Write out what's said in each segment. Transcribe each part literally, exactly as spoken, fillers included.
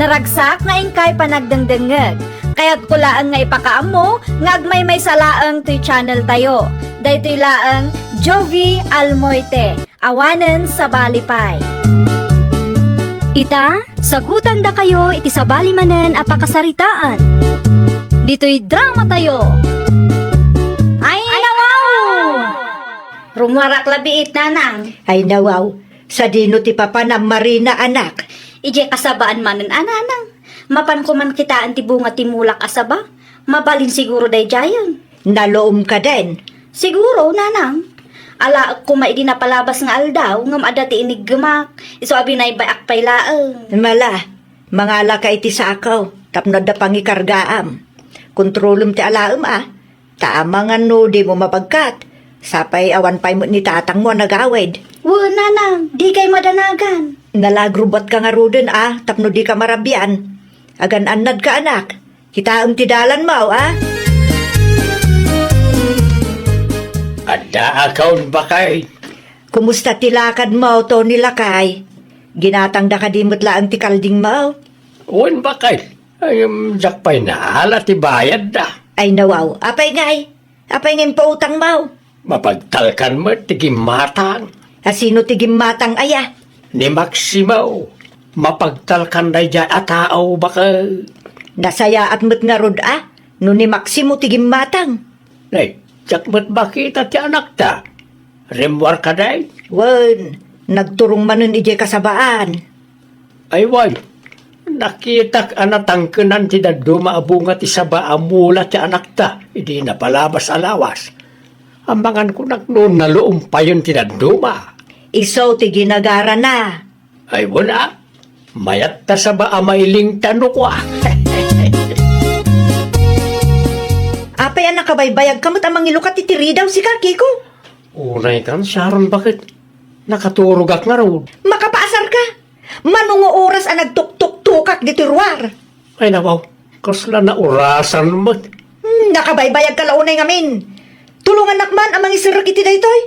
Ragsak nga inkay panagdengdengngeg. Kayatko laeng nga ipakaammo nga agmaymaysa laeng toy channel tayo. Daytoy laeng Jovie Almoite, awanen sabali pay. Ita, sagutandakayo iti sabali manen a pakasaritaan. Ditoy drama tayo. Ay, nawaw! Rummuarak la biit, nanang. Ay, nawaw. Sadino ti papanam, Marina, anak? Idiay kasabaan manen a, nanang. Mapanko man kitaen ti bunga ti mulak a saba. Mabalin siguro daydiayen. Naloom ka den? Siguro, nanang. Alaek koma idi napalabas nga aldaw ngem adda ti iniggemak. Isu a binaybay-ak pay laeng. Mala, mangalaka iti sako tapno adda pangikargaam. Kontrolem ti alaem a. Ta amangan no dimo mabagkat, sapay awan pay met ni tatangmo a nagawid. Wen, nanang, dikay madanagan. Nalagrubatka ngaruden a tapno dika marabian. Agan-annadka, anak. Kitaem ti dalanmo, a? Adda a kaon, bakay. Kumusta ti lakadmo, Tony, lakay? Ginatangda kadi met laeng ti kaldingmo? Wen, bakay. Ay, em, diak pay naala ti bayadda. Ay, nawaw. Apay ngay? Apay ngay impautangmo? Mapagtalkan met ti gimmatang. A, sino ti gimmatang aya? Ni Maximo. Mapagtalkan daydiay a tao, baka. Nasayaat met ngarud a no ni Maximo ti gimmatang. Nay, diak met makita ti anakta. Rimmuar ka, day? Wen, nagturong manen idiay kasabaan. Ay, wen, nakitak a natangkenan ti dadduma a bunga ti saba a mula ti anakta idi napalabas a lawas. Amangan kunak no naloom payen ti dadduma. Isu ti ginagarana. Ay, wen a. Mayat ta saba a mailingta no kua. Apay a nakabaybayagka met a mangilukat iti ridaw, sika, Kiko? Unay kan, Sharon, baket? Nakaturogak ngarud. Makapaasarka? Mano nga oras a nagtuktuktukak ditoy ruar? Ay, nawaw, kasla naurasan met. Hmm, nakabaybayagka la unay ngamin. Tulongannak man a mangiserrek iti daytoy.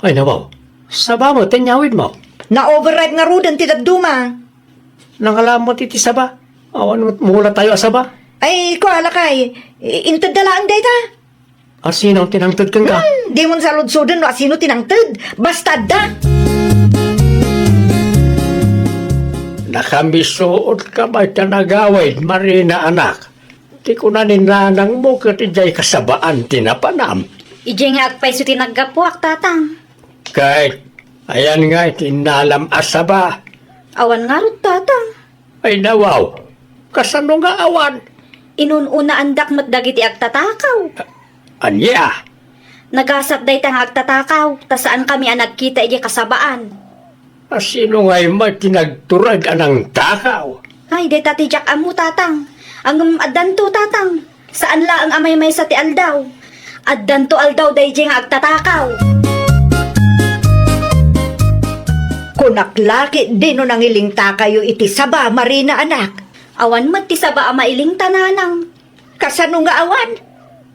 Ay, nawaw, saba met ti inyawidmo. Na-overripe ngaruden ti dadduma. Nangalamat iti saba. Awan met mula tayo a saba. Ay, kua, lakay, i-, intedda laeng dayta. Asino ti nangted kenka? Hmm, dimon saludsoden no asino ti nangted. Basta adda. Nakamisuot ka bay ta nagawid, Marina, anak. Ti kuna ni nanangmo ket idiay kasabaan ti napanam. Idiay nga agpayso ti naggapuak, tatang. Ket ayan nga ti innalam a saba? Awan ngarud, tatang. Ay, nawaw, kasano nga awan? Inun-unaandak met dagiti agtatakaw. Ania? Nagasat dayta nga agtatakaw, ta saankami a nagkita idiay kasabaan. Asino ngay met ti nagtureg a nangtakaw? Ay, dayta ti diak ammo, tatang. Ngem addanto, tatang. Saan laeng a maymaysa ti aldaw. Addanto aldaw daydiay nga agtatakaw. Kunak la ketdi no nangilingtakayo iti saba, Marina, anak. Awan met ti saba a mailingta, nanang. Kasano nga awan?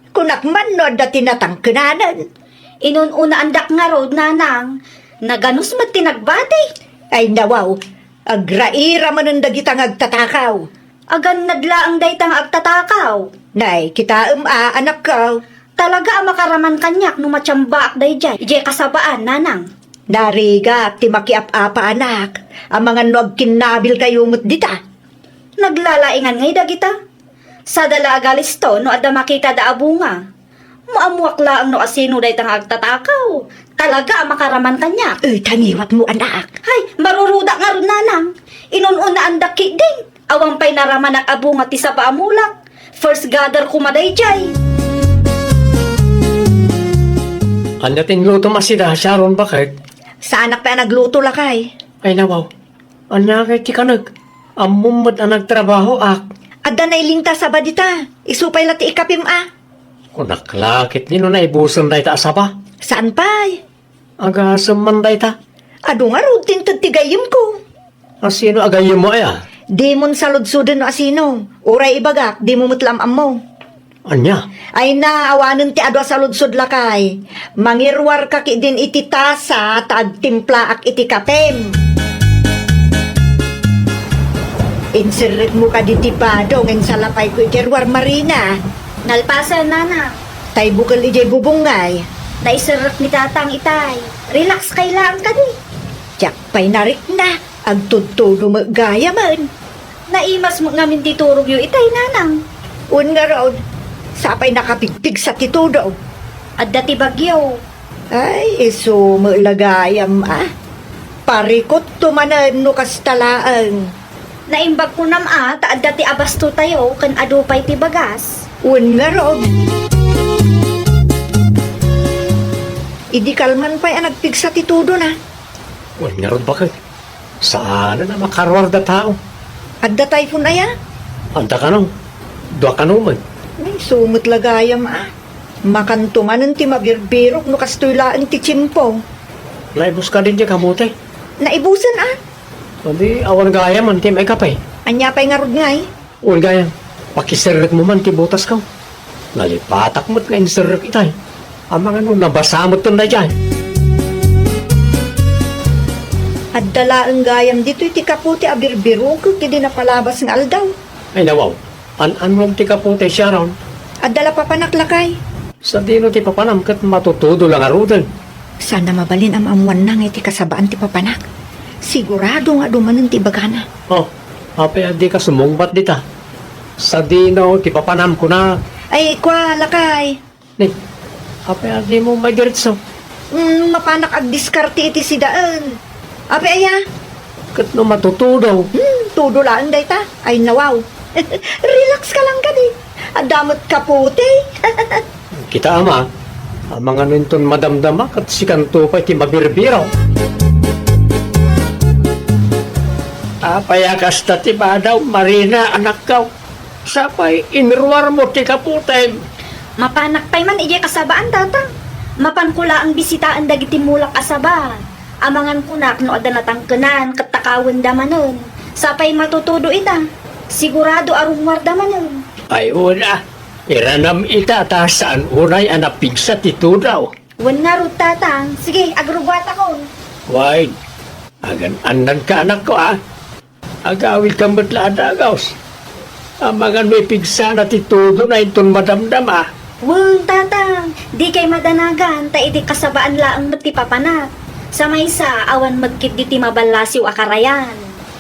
Kunak man no adda ti natangkenanen. Inun-unaandak ngarud, nanang. Naganus met ti nagbati. Ay, nawaw. Agraira manen dagita nga agtatakaw. Agannad laeng dayta nga agtatakaw. Nay, kitaem a, anakko. Talaga a makaraman kaniak no matiambaak daydiay, idiay kasabaan, nanang. Narigat ti makiap-apa, anak. Amangan no agkinnabilkayo met dita. Naglalaingan ngay dagita. Sada la agalisto no adda makitada a bunga. Maammuak laeng no asino dayta nga agtatakaw. Talaga a makaraman kaniak. Eh, tangiwat mo, anak. Hay, marurudak ngarud, nanang. Inun-unaandak ketdin. Awan pay naramanak a bunga ti saba a mulak. First gather koma daydiay. Ania ti inlutom a sida, Sharon, baket? Saanak pay a nagluto, lakay. Ay, nawaw. Ania ngay ti kanek? Ammom met a nagtrabahoak. Adda nailingta a saba dita. Isu pay la ti ikapim a. Kunak la ketdi no naibusen dayta a saba. Saan pay? Agasem man dayta. Adu ngarud ti inted ti gayyemko. Asino a gayyemmo aya? Dimon saludsoden no asino. Uray ibagak, dimo met la am-ammo. Ania? Ay na, awanen ti adu a saludsod, lakay. Mangiruarka ketdin iti tasa ta agtimplaak iti kapem. Inserrekmo kadi ti bado nga insalapayko iti ruar, Marina? Nalpasen, Nanang. Tay bukel idiay bubong ngay? Naiserrek ni Tatang itay. Relax kay laeng kadi. Diak pay narikna. Agtudtudo met gayamen. Naimas met ngamin ti turogyo itay, Nanang. Wen ngarud, sapay nakapigpigsa ti tudo. Adda ti bagyo. Ay, isu met la gayam, a. Parikutto manen no kasta laeng. Naimbag kunam a, ta adda ti abastotayo ken adu pay ti bagas. Wen ngarud. Idi kalman pay a nagpigsa ti tudona. Wen ngarud, baket. Saanen a makaruarda tao. Adda typhoon aya? Adda kano. Dua kano met. Ay, isu met la gayam, a. Makanto manen ti mabirbirok no kastoy laeng ti tiempo. Naibus kadi diay kamote? Naibusen, a. Adi, awan gayamen ti maikape. Ania pay ngarud ngay? Wen gayam, pakiserrekmo man ti butasko. Nalipatak met nga inserrek itay. Amangan no nabasa metten daydiay. Adda laeng gayam ditoy ti kapote a birbirokek idi napalabas nga aldaw. Ay, nawaw. An-annom ti kapote, Sharon? Adda la papanak, lakay. Sadino ti papanam ket matutudo la ngaruden? Saan a mabalin a maammoanna nga iti kasabaan ti papanak. Sigurado nga adu manen ti ibagana. Oh, apay a dika sumungbat dita? Sadino ti papanam, kunak? Ay, kua, lakay. Ni, apay a dimo maidiretso? Mm, mapanak agdiskarte iti sidaen. Apay aya? Ket no matutudo? Hmm, tudo laeng dayta. Ay, nawaw. Relax ka lang kadi. Adda met kapote. Kita, ama, amangan inton madamdama ket sikanto pay ti mabirbiro. Apay a kasta ti badaw, Marina, anakko? Sapay inruarmo ti kapotem. Mapanak pay man idiay kasabaan, Tatang. Mapanko laeng bisitaen dagiti mulak a saba. Amangan kunak no adda natangkenan ket takawenda manen. Sapay matutudo ita. Sigurado a rummuarda manen. Ay, una, iranam ita ta saan unay a napigsa ti tudo. Wen ngarud, Tatang. Sige, agrugwatakon. Wen, agan-annadka, anakko, a. Agawidka met la a dagus. Amangan no ipigsana ti tudona inton madamdama. Wen, Tatang, dikay madanagan ta idi kasabaan laeng met ti papanak. Sa maysa, awan met ketdi ti maballasiw a karayan.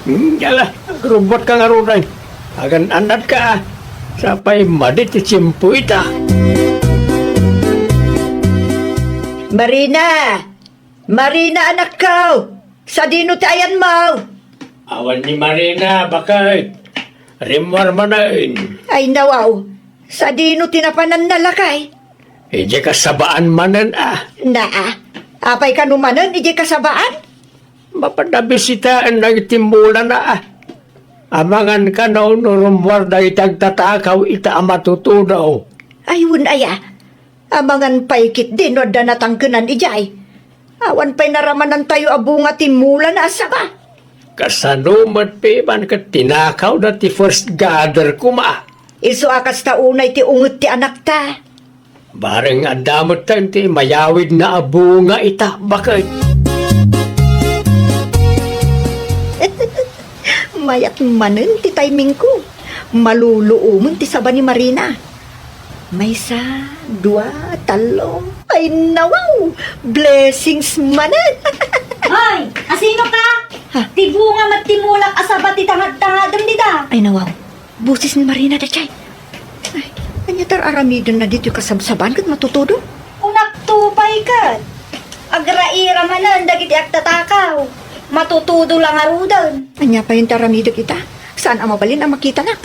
Hmm, ala, agrubbuatka ngaruden. Agan-annadka, a. Sapay madi ti tiempo ita. Marina! Marina, anakko! Sadino ti ayanmo? Awan ni Marina, baket. Rimmuar manen. Ay, nawaw. Sadino ti napananna, lakay? Idiay kasabaan manen, a. Naa. Apay kano manen idiay kasabaan? Mapan a bisitaen dagiti mulana, a. Amangan kano no rummuar dagiti agtatakaw ita a matutudo. Ay, wen aya. Amangan pay ketdi no adda natangkenan idiay. Awan pay naramanantayo a bunga ti mulana a saba. Kasano met piman ket tinakawda ti first grader koma? Isu a kasta unay ti unget ti anakta. Bareng adda metten ti mayawidna a bunga ita, baket. Mayat manen ti timingko. Maluluomen ti saba ni Marina. Maysa, dua, tallo. Ay, nawaw! Blessings manen! Hoy! Asino ka? Ha? Ti bunga met ti mulak a saba ti tangad-tangadem dita. Ay, nawaw. Boses ni Marina daydiay. Ay, ania ti ar-aramidenna ditoy kasabsaban ket matutudo? Kunakto pay ket. Agraira manen dagiti agtatakaw. Matutudo la ngaruden. Ania pay ti aramidek ita? Saan a mabalin a makitanak?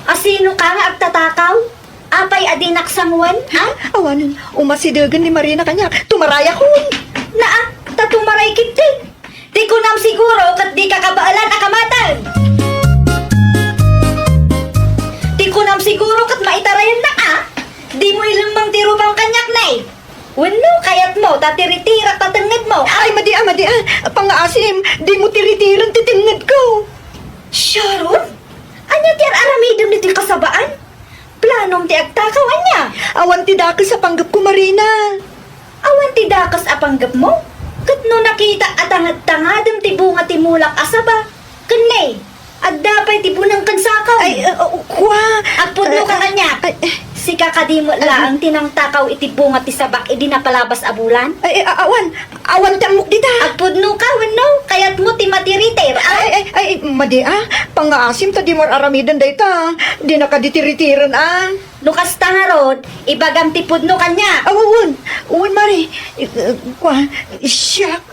Asino ka nga agtatakaw? Apay a dinak sangoen, a? Awanen, umasidegen ni Marina kaniak. Tumarayakon! Naa, ta tumaray ketdi. Ti kunam siguro ket dika kabaelan a kamaten. Ti kunam siguro ket maitarayannak, a? Dimo ilemmeng ti rupam kaniak, ne? Wenno kayatmo ta tiritirak ta tengngedmo, a? Ay, madi a, madi a. Pangngaasim, dimo tiritiren ti tengngedko. Sharon? Ania ti ar-aramidem ditoy kasabaan? Planom ti agtakaw, ania? Awan ti dakes a panggepko, Marina. Awan ti dakes a panggepmo? Ket no nakitak a tangad-tangadem ti bunga ti mulak a saba, ken ne, Adda pay ti buneng ken sakaw. Ay, uh, uh, kua. Agpudno ka kaniak. Ay, eh. Sika kadi met laeng ti nangtakaw iti bunga ti sabak idi napalabas a bulan? Ay, eh, a-, awan. Awan ti ammok dita. Agpudno ka wenno kayatmo ti matiritir, a? Ay, ay, ay, madi, a. Pangngaasim ta dimo ar-aramiden dayta. Dina kadi tiritiren, a. No kasta ngarud, ibagam ti pudno kaniak. Aw, wen, wen, Mari. Eh, eh, kua, siak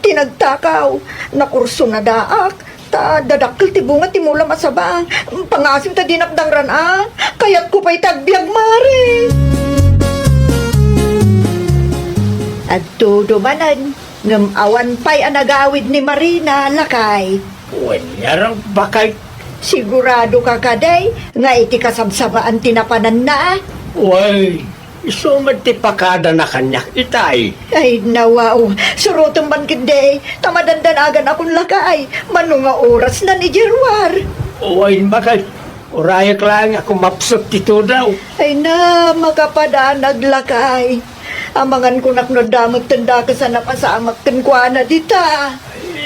ti nagtakaw. Nakursunadaak, ta dadakkel ti bunga ti mulam a saba. Pangngaasim ta dinak dangran, a. Kayatko pay ti agbiag, Mari. Agtudo manen, ngem awan pay a nagawid ni Marina, lakay. Wen ngarud, bakay. Sigurado ka kadi nga iti kasabsabaan ti napananna? Wen, isu met ti pakadana kaniak itay. Ay, nawaw. Surotem man ketdi, ta madandanagan akon lakay. Mano nga oras na ni Jeruar? Wen, bakay. Urayek laeng a kumapsut ti tudo. Ay na, makapadanag lakay. Amangan kunak no adda met ti dakes a napasamak kenkuana dita.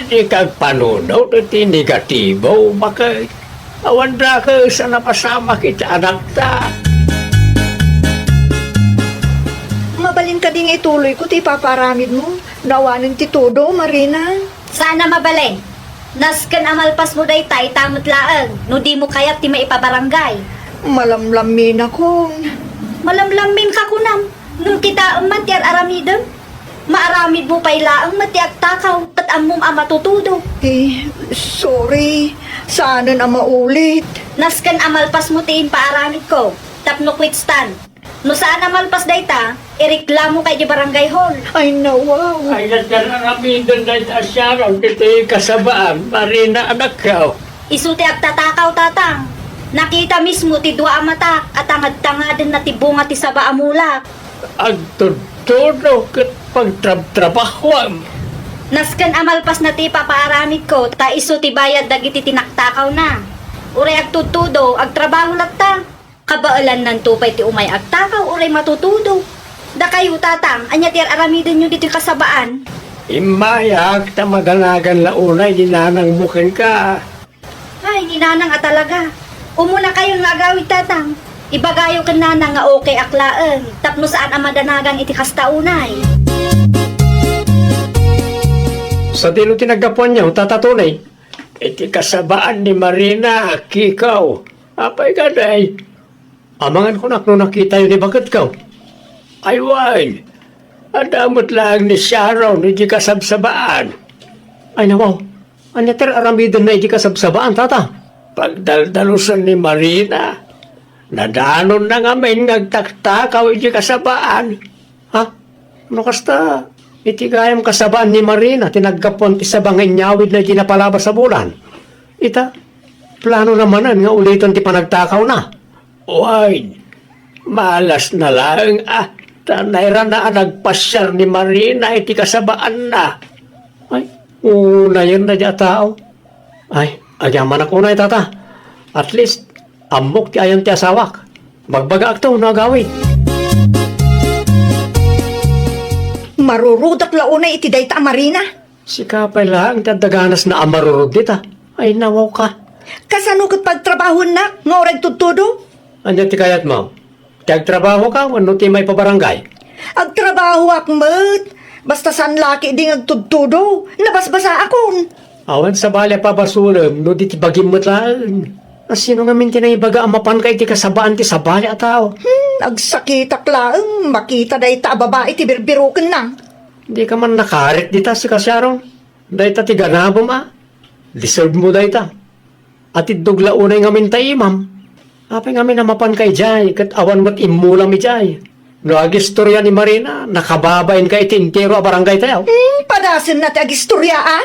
Dika agpanunot iti negatibo, bakay. Awan dakes a napasamak iti anakta. Mabalin kadi nga ituloyko ti ipapaaramidmo no awanen ti tudo, Marina? Saan a mabalin. Nasken a malpasmo dayta ita met laeng no dimo kayat ti maipabarangay. Malamlamminakon. Malamlamminka kunam? Ngem kitaem man ti ar-aramidem. Maaramidmo pay laeng met ti agtakaw ket ammom a matutudo. Eh, sorry. Saanen a maulit. Nasken a malpasmo ti impaaramidko tapno kwitstan. No saan a malpas dayta, ireklamo ka iti barangay hall. Ay, nawaw. Ay, nagkanaramiden dayta a siaraw ditoy kasabaan, Marina, anakko. Isu ti agtatakaw, Tatang. Nakita mismo ti dua a matak a tangad-tangadenna ti bunga ti saba a mulak. Agtudtudo ket pagtrabtrabahuam. Nasken a malpasna ti ipapaaramidko, ta isu ti bayad dagiti tinaktakawna. Uray agtudtudo, agtrabaho latta. Kabaelannanto pay ti umay agtakaw uray matutudo. Dakayo, Tatang, ania ti ar-aramidenyo ditoy kasabaan? Immayak ta madanagan la unay ni nanangmo kenka. Ay, ni Nanang a talaga. Umunakayon nga agawid, Tatang. Ibagayo ken Nanang nga okay ak laeng, tapno saan a madanagan iti kasta unay. Sadino ti naggapuanyo, Tata Tony? Iti kasabaan ni Marina, Kikaw. Apay kadi? Amangan kunak no nakitayo ni baketko. Ay, wen. Adda met laeng ni Sharon idi kasabsabaan. Ay, nawaw. Ania ti ar-aramidenna idi kasabsabaan, Tata? Pagdaldalusen ni Marina. Nadanonna ngamin nga agtaktakaw idi kasabaan. Ha? No kasta, iti gayam kasabaan ni Marina ti naggapuan ti saba nga inyawidna idi napalabas a bulan. Ita, planona manen nga ulitan ti panagtakawna. Wen, malasna laeng a, ta nairana a nagpasiar ni Marina iti kasabaanna. Ay, unayenna dayta a tao. Ay, agyamanak unay, Tata. At least, ammok ti ayan ti asawak. Bagbagaakto no agawid. Marurudak la unay iti dayta a Marina. Sika pay laeng ti adda ganasna a marurod dita. Ay, nawawka. Kasano ket pagtrabahoennak nga uray tudtudo? Ania ti kayatmo? Ti agtrabahoka wenno ti maipabarangay? Agtrabahoak met. Basta saan la ketdi nga agtudtudo, nabasbasaakon. Awan sabali a pabasolem no di ti bagim met laeng. A, sino ngamin ti naibaga a mapanka iti kasabaan ti sabali a tao? Hmm, agsakitak laeng makita dayta a babai ti birbirokenna. Dika man nakarit dita, sika Sharon. Dayta ti ganabem a. Deserve mo dayta. Atiddog la unay ngamin ta imam. Apay ngamin a mapanka idiay ket awan met immulam idiay? No agistoria ni Marina, nakababainka iti entero a barangay tayo. Hmm, padasenna ti agistoria a?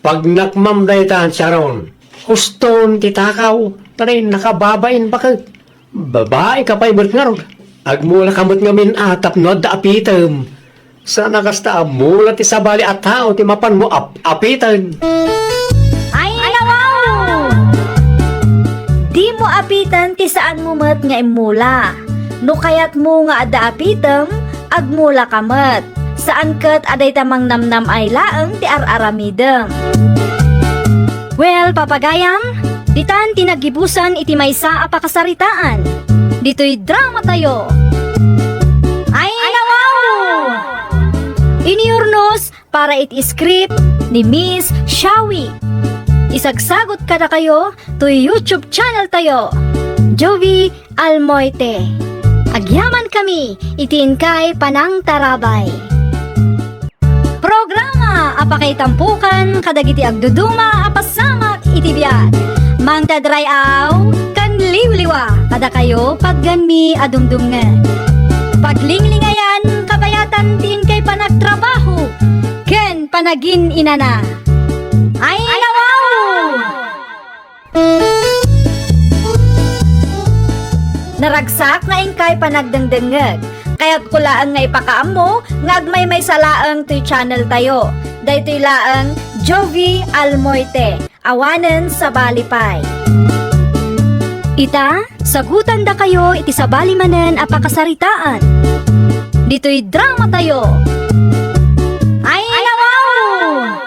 Pagnakmam dayta, Sharon. Huston ti takaw, ta nakababain baket. Babai ka pay met ngarud. Agmula ka met ngamin a tapno adda apitem. Saan a kasta a mula ti sabali a tao ti mapanmo ap-apiten. Ay, nawaw! Dimo apiten ti saanmo met nga immula. No kayatmo nga adda apitem, agmula ka met. Saan ket a dayta mangnamnam-ay laeng ti ar-aramidem. Well, papagayam, Ditan ti naggibusan iti maysa a pakasaritaan. Ditoy dramatayo. Ay, nawaw! Iniurnos para iti script ni Miss Shawi. Isagsagot kadakayo toy YouTube channel tayo, Jovi Almoite. Agyaman kami iti inkay panangtarabay. Programa a pakaitampokan kadagiti agduduma a pasamak iti biag. Mangted ray-aw ken liwliwa kadakayo pagganmi a dumdumngeg. Paglinglingayan kabayatan ti inkay panagtrabaho ken panagin-inana. Ay, nawaw! Naragsak nga inkay panagdengdengngeg. Kayatko laeng nga ipakaammo nga agmaymaysa laeng toy channel tayo. Daytoy laeng Jovi Almoite, awanen sabali pay. Ita, sagutandakayo iti sabali manen a pakasaritaan. Ditoy dramatayo. Ay, nawaw!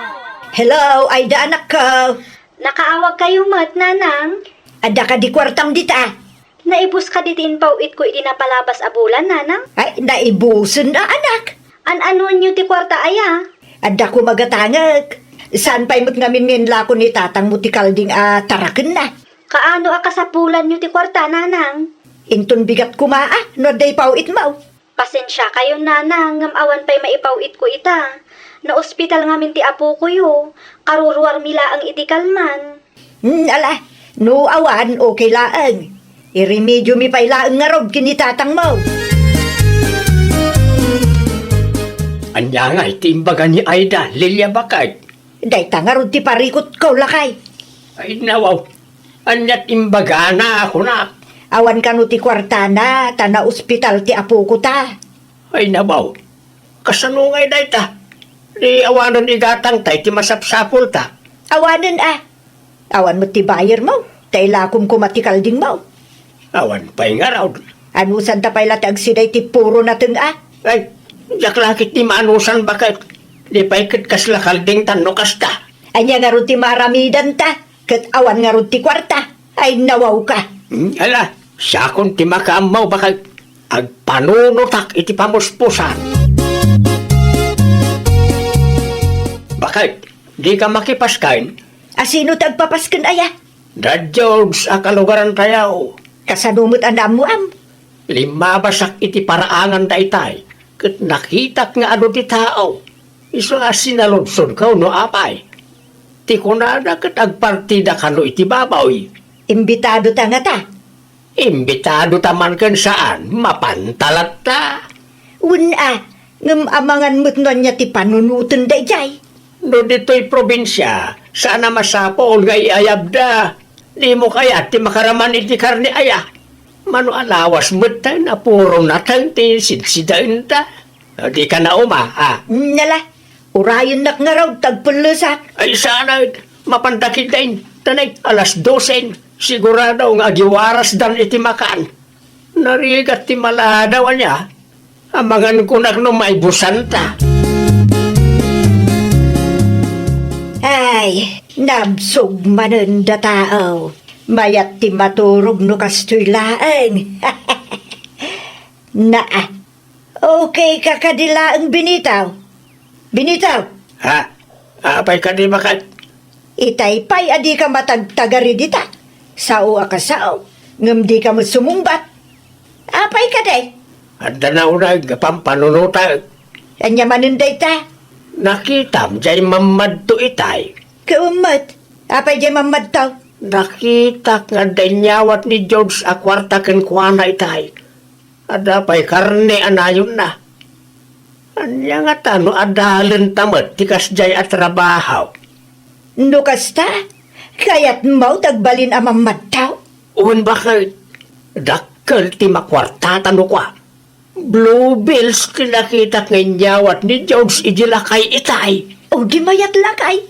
Hello, Aida anakko. Nakaawagkayo met, nanang? Adda kadi kuartam dita? Naibus kadi ti impaw-itko iti napalabas a bulan, nanang? Ay, naibusen a, anak. An-anuenyo ti kuarta aya? Adda koma gatangek. Saan pay met ngamin nga inlako ni tatangmo ti kalding a tarakenna? Kaano a kasapulanyo ti kuarta, nanang? Inton bigat koma a no adda ipaw-itmo. Pasensiakayon, nanang, ngem awan pay maipaw-itko ita. Naospital ngamin ti apokoyo. Karuruarmi laeng iti kalman. Hmm, ala, no awan, okay laeng. Iremediomi pay laeng ngarud ken ni tatangmo. Ania ngay ti imbaga ni Aida, Lilia, baket? Dayta ngarud ti parikutko, lakay. Ay, nawaw. Ania ti imbagana, kunak? Awan kano ti kuartana, ta naospital ti apoko ta. Ay, nawaw. Kasano ngay dayta? Di awanen igatangta iti masapsapulta. Awanen a. Awan met ti bayarmo, ta ilakom koma ti kaldingmo. Awan pay ngarud. Anusanta pay la ti agsida iti puro nateng a? Ay, diak la ket ti maanusan, baket. Di pay ket kasla kaldingtan no kasta. Ania ngarud ti maaramidanta, ket awan ngarud ti kuarta? Ay, nawawka. Hmm, ala, siakon ti makaammo, baket. Agpanunotak iti pamuspusan. Baket, dika makipasken? A sino ti agpapasken aya? Da George a kalugarantayo. Kasano met a naammoam? Limmabasak iti paraangan daytay, ket nakitak nga adu ti tao. Isu a sinaludsodko no apay. Ti kunada ket agpartida kano iti baboy. Imbitado ta ngata? Imbitado ta man ken saan, mapanta latta. Wen a, ngem amangan met no ania ti panunoten daydiay. No ditoy probinsia, saan a masapul nga iayabda. Dimo kayat ti makaraman iti karne aya? Mano a lawas met ta napuro nateng ti sidsidaenta. Dika nauma, a? Nala, urayennak ngarud ta agpellesak. Ay, saan a, mapanda ketdin. Tanay, alas dosen. Sigurado nga agiwarasdan iti makan. Narigat ti maladaw, ania? Amangan kunak no maibusanta. Ay, nabsog manen da tao. Mayat ti maturog no kastoy laeng. Naa. Okay ka kadi laeng, Benito? Benito? Ha? Apay kadi, baket? Itay pay a dika matagtagari dita. Sao a kasao, ngem dika met sumungbat. Apay kadi? Adda nauneg nga pampanunotek. Ania manen dayta? Nakitam jay mammadto itay. Ket met, apay jay mammadto? Nakitak nga adda inyawat ni George a kuarta kenkuana itay. Adda pay karne a nayonna. Ania ngata no adalenta met ti kasdiay a trabaho? No kasta, kayatmo ti agbalin a mammadto? Wen, baket, dakkel ti makuartata no kua. Blue bills ti nakitak nga inyawat ni George idi lakay itay. O di mayat lakay.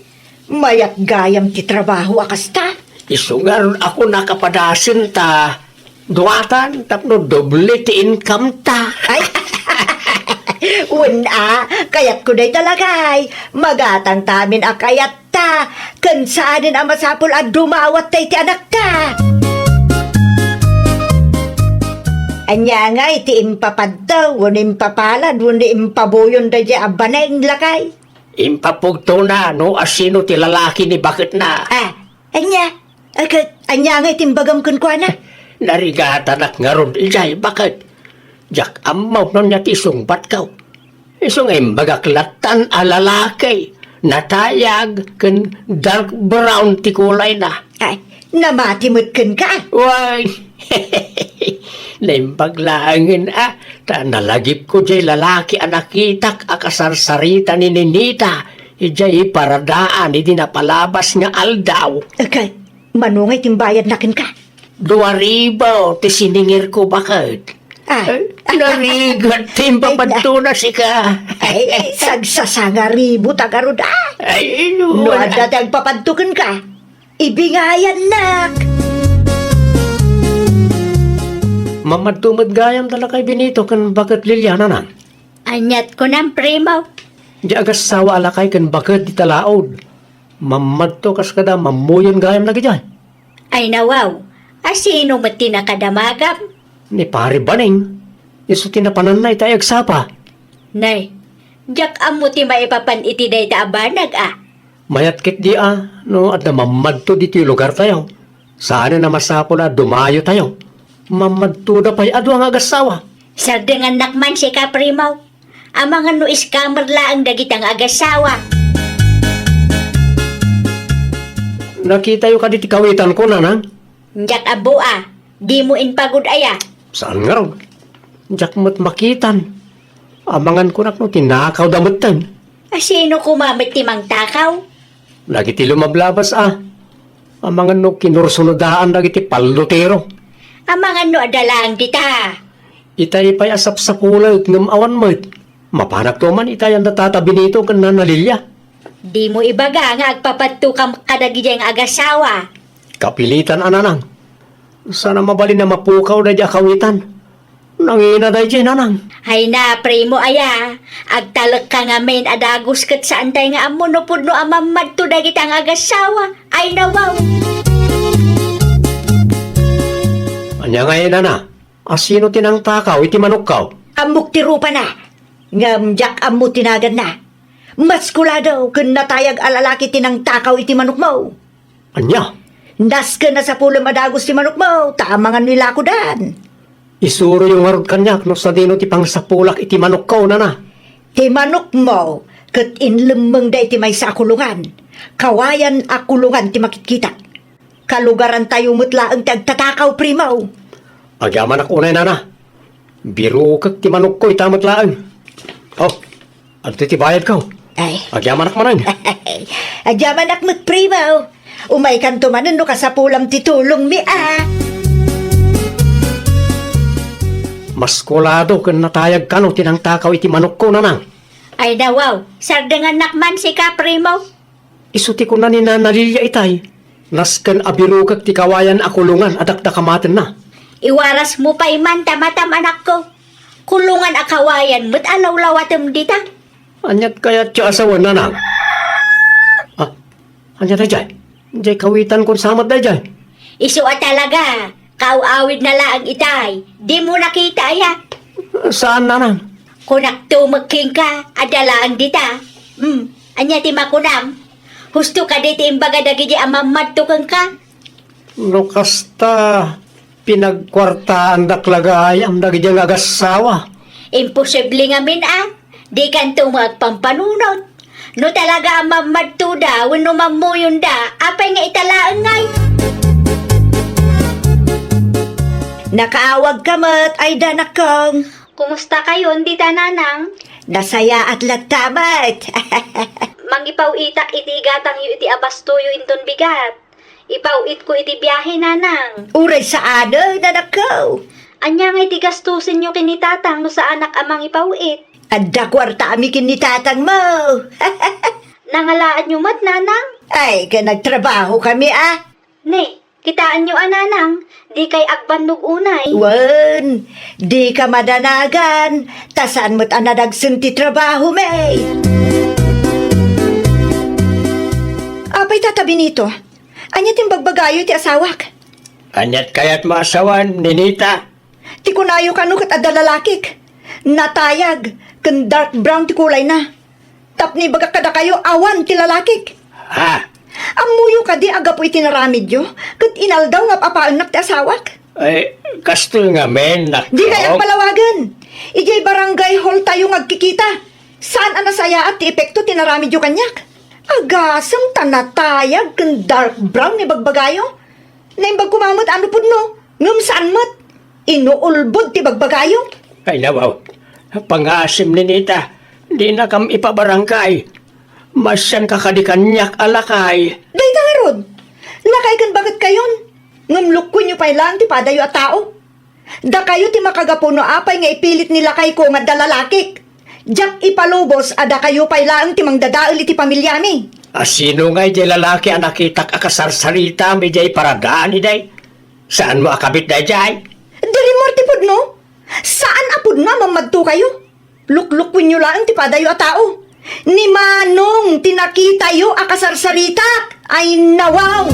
Mayat gayam ti trabaho a kasta. Isu ngarud a kunak a padasenta, duatan tapno doble ti income ta. Ay, wen a, kayatko dayta lakay. Magatangta amin a kayatta. ken saanen a masapul a dumawat tay ti anakta. Ania ngay ti impapadto wenno impapalad wenno impabuyon daydiay a baneng, lakay? Impapugtona no asino ti lalaki ni baketna. Ah, ania? Ay, ket ania ngay ti imbagam kenkuana? Narigatanak ngarud idiay baket. Diak ammo no ania ti isungbatko. Isu nga imbagak lattan a lalaki, natayag ken dark brown ti kulayna. Ay, namati met kenka? Wen, naimbag laengen a, ta nalagipko diay lalaki a nakitak a kasarsarita ni Ninita idiay paradaan idi napalabas nga aldaw. Ket mano ngay ti imbayadna kenka? Dua ribu ti siningirko baket. Ah. Eh, narigat ti impapadtona sika. Ay, ay, sagsasangaribu ta garud, ah. Ay, no, No wala. Adda ti agpapadto kenka, ibingayannak. Mamadto met gayam da lakay Benito ken baket Liliana, nanang. Aniat kunam, primo? Di agassawa a lakay ken baket dita laod. Mamadto kas kada mammuyon gayam dagidiay. Ay nawaw, asino met ti nakadamagam? Ni Pare Baning, isu ti napananna ita ay agsapa. Nay, diak ammo ti maipapan iti dayta a banag a. Mayat ketdi a, no adda mammadto ditoy lugartayo. Saanen a masapul a dumayotayo. Mammadtoda pay a dua nga agassawa. Sardengannak man sika, primo. Amangan no scammer laeng dagita nga agassawa. Nakitayo kadi ti kawitanko, nanang? Diak ammo a, dimo impagud-aya. Saan ngarud? Diak met makitan. Amangan kunak no tinakawda metten. Asino koma met ti mangtakaw? Dagiti lumablabas a. Amangan no kinursonodaan dagiti pallutero. Amangan no adda laeng dita. Itay pay a sapsapulek ngem awan met. Mapanakto man itay anda Tata Benito ken Nana Lilia. Dimo ibaga nga agpapadtokam kadagidiay nga agassawa. Kapilitan a, nanang. Saan a mabalin a mapukaw daydiay a kawitan. Nangina daydiay, nanang. Ay na, primo, aya. Agtalekka ngamin a dagus ket saantay nga ammo no pudno a mammadto dagita nga agassawa. Ay na, wow. Ania ngay, nana? Asino ti nangtakaw iti manokko? Ammok ti rupana. Ngem diak ammo ti naganna. Maskulado ken natayag a lalaki ti nangtakaw iti manokmo. Ania? Nasken a sapulem a dagus ti manokmo, ta amangan no ilakodan. Isuroyo ngarud kaniak no sadino ti pangsapulak iti manokko, nana. Ti manokmo ket inlemmengda iti maysa a kulongan. Kawayan a kulongan ti makitkitak. Kalugarantayo met laeng ti agtatakaw, primo. Agyamanak unay, nana. Birukek ti manokko ita met laeng. Oh, adtoy ti bayadko. Ay. Agyamanak manen. Agyamanak met, primo. Umaykanto manen no kasapulam ti tulongmi, a. Maskulado ken natayag kano ti nangtakaw iti manokko, nanang. Ay, nawaw. Sardengannak man sika, primo. Isu ti kuna ni Nana Lilia itay, nasken a birukek ti kawayan a kulongan a dakdakamatenna. Iwarasmo pay man ta matam, anakko. Kulongan a kawayan met a lawlawatem dita. Aniat kayat ti asawan, nanang? Ah, ania daydiay? Diay kawitan kon samat daydiay. Isu a talaga. Kaaw-awidna laeng itay. Dimo nakita, aya? Saan, nanang? Kunakto met kenka, adda laeng dita. Hmm, ania ti makunam? Husto kadi ti imbaga dagidi a mammadto kenka? No kasta, pinagkuartaandak la gayam dagidi nga agassawa. Imposible ngamin a. Dikanto nga agpampanunot. No talaga a mammadtoda wenno mammuyonda, apay nga ita laeng ngay? Nakaawagka met, ay danakong. Kumusta kayon dita, nanang? Nasayaat latta met. Mangipaw-itak iti igatangyo iti abastoyo inton bigat. Ipaw-itko iti biahe, nanang. Uray saanen, anakko. Ania nga iti gastusenyo ken ni tatang no saanak a mangipaw-it? Adda kuarta a mi ken ni tatangmo. Nangalaanyo met, nanang? Ay, ken nagtrabaho kami, a. Ne, kitaenyo a, nanang, dikay agbannog unay. Wen, dika madanagan, ta saan met a nadagsen ti trabahomi. Pay, Tata Benito, ania ti imbagbagayo iti asawak? Aniat kayatmo a sawen, Ninita? Ti kunayo kano ket adda lalakik. Natayag ken dark brown ti kulayna. Tapno ibagak kadakayo, awan ti lalakik. Ha? Ammoyo kadi a gapu iti naramidyo ket inaldaw nga ap-apaennak ti asawak? Ay, kastoy ngamin, nak-, Dikay agpalawagen. Idiay barangay hall tayo nga agkikita. Saan a nasayaat ti epekto ti naramidyo kaniak. Agasem ta natayag ken dark brown ni bagbagayo. Naimbag koma met a no pudno, ngem saan met. Inuulbod ti bagbagayo. Ay, nawaw. Pangasim, Ninita. Dinakam ipabarangay. Maasianka kadi kaniak a lakay. Dayta ngarud. Lakay ken baketkayon. Ngem lukkuenyo pay laeng ti padayo a tao. Dakayo ti makagapu no apay nga ipilit ni lakayko nga adda lalakik. Diak ipalubos a dakayo pay laeng ti mangdadael iti pamiliami. A sino ngay diay lalaki a nakitak a kasarsaritam idiay paradaan, iday? Saanmo a kabit daydiay? Di rimmuar ti pudno. Saan a pudno a mammadtokayo. Luklukwenyo laeng ti padayo a tao. Ni Manong ti nakitayo a kasarsaritak. Ay, nawaw!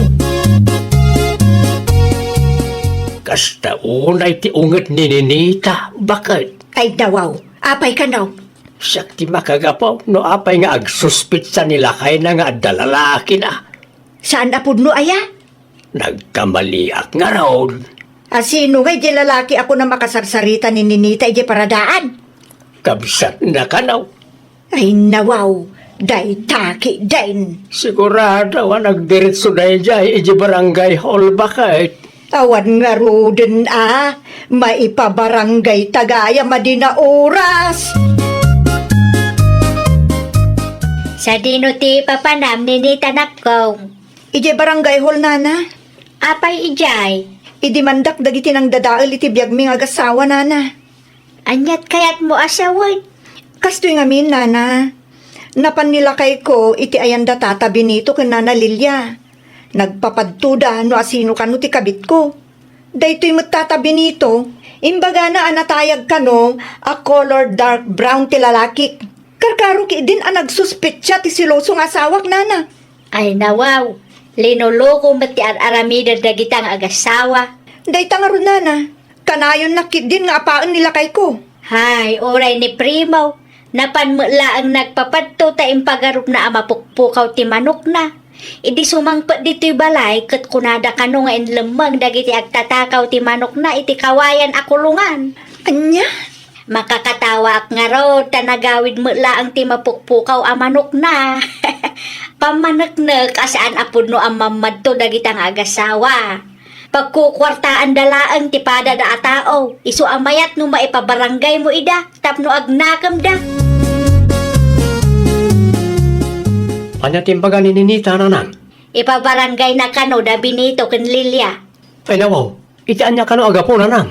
Kasta unay ti unget ni Ninita, baket? Ay, nawaw. Apay kano? Siak ti makagapu no apay nga agsuspetsa ni lakayna nga adda lalakina. Saan a pudno aya? Nagkamaliak ngarud. A sino ngay diay lalaki a kunam a kasarsarita ni Ninita idiay paradaan? Kabsatna kano. Ay, nawaw, dayta ketdin. Sigurado a nagdiretso daydiay idiay barangay hall, baket? Awan ngaruden a maipabarangay ta gayam a dina oras. Sadino ti papanam, Ninita, nakko? Idiay barangay hall, nana. Apay idiay? Idimandak dagiti nangdadael iti biagmi nga agassawa, nana. Aniat kayatmo a sawen? Kastoy ngamin, nana. Napan ni lakayko iti ayanda Tata Benito ken Nana Lilia. Nagpapadtoda no asino kano ti kabitko. Daytoy met, Tata Benito, imbagana a natayag kano a color dark brown ti lalakik. Karkaro ketdin a nagsuspetsa ti seloso nga asawak, nana. Ay, nawaw, linoloko met ti ar-aramiden dagita nga agassawa. Dayta ngarud, nana, kanayonnak ketdin nga apaen ni lakayko. Hay, uray ni Primo, napan met laeng nagpapadto ta impagarupna a mapukpukaw ti manokna. Idi sumangpet ditoy balay ket kunada kano nga inlemmeng dagiti agtatakaw ti manokna iti kawayan a kulongan. Ania? Makakatawaak ngarud ta nagawid met laeng ti mapukpukaw a manokna. Pammaneknek a saan a pudno a mammadto dagita nga agassawa. Pagkukuartaanda laeng ti padada a tao, isu a mayat no maipabaranggaymo ida tapno agnakemda. Ania ti imbaga ni Ninita, nanang? Ipabaranggayna kano da Benito ken Lilia. Ay, nawaw, iti ania kano a gapu, nanang?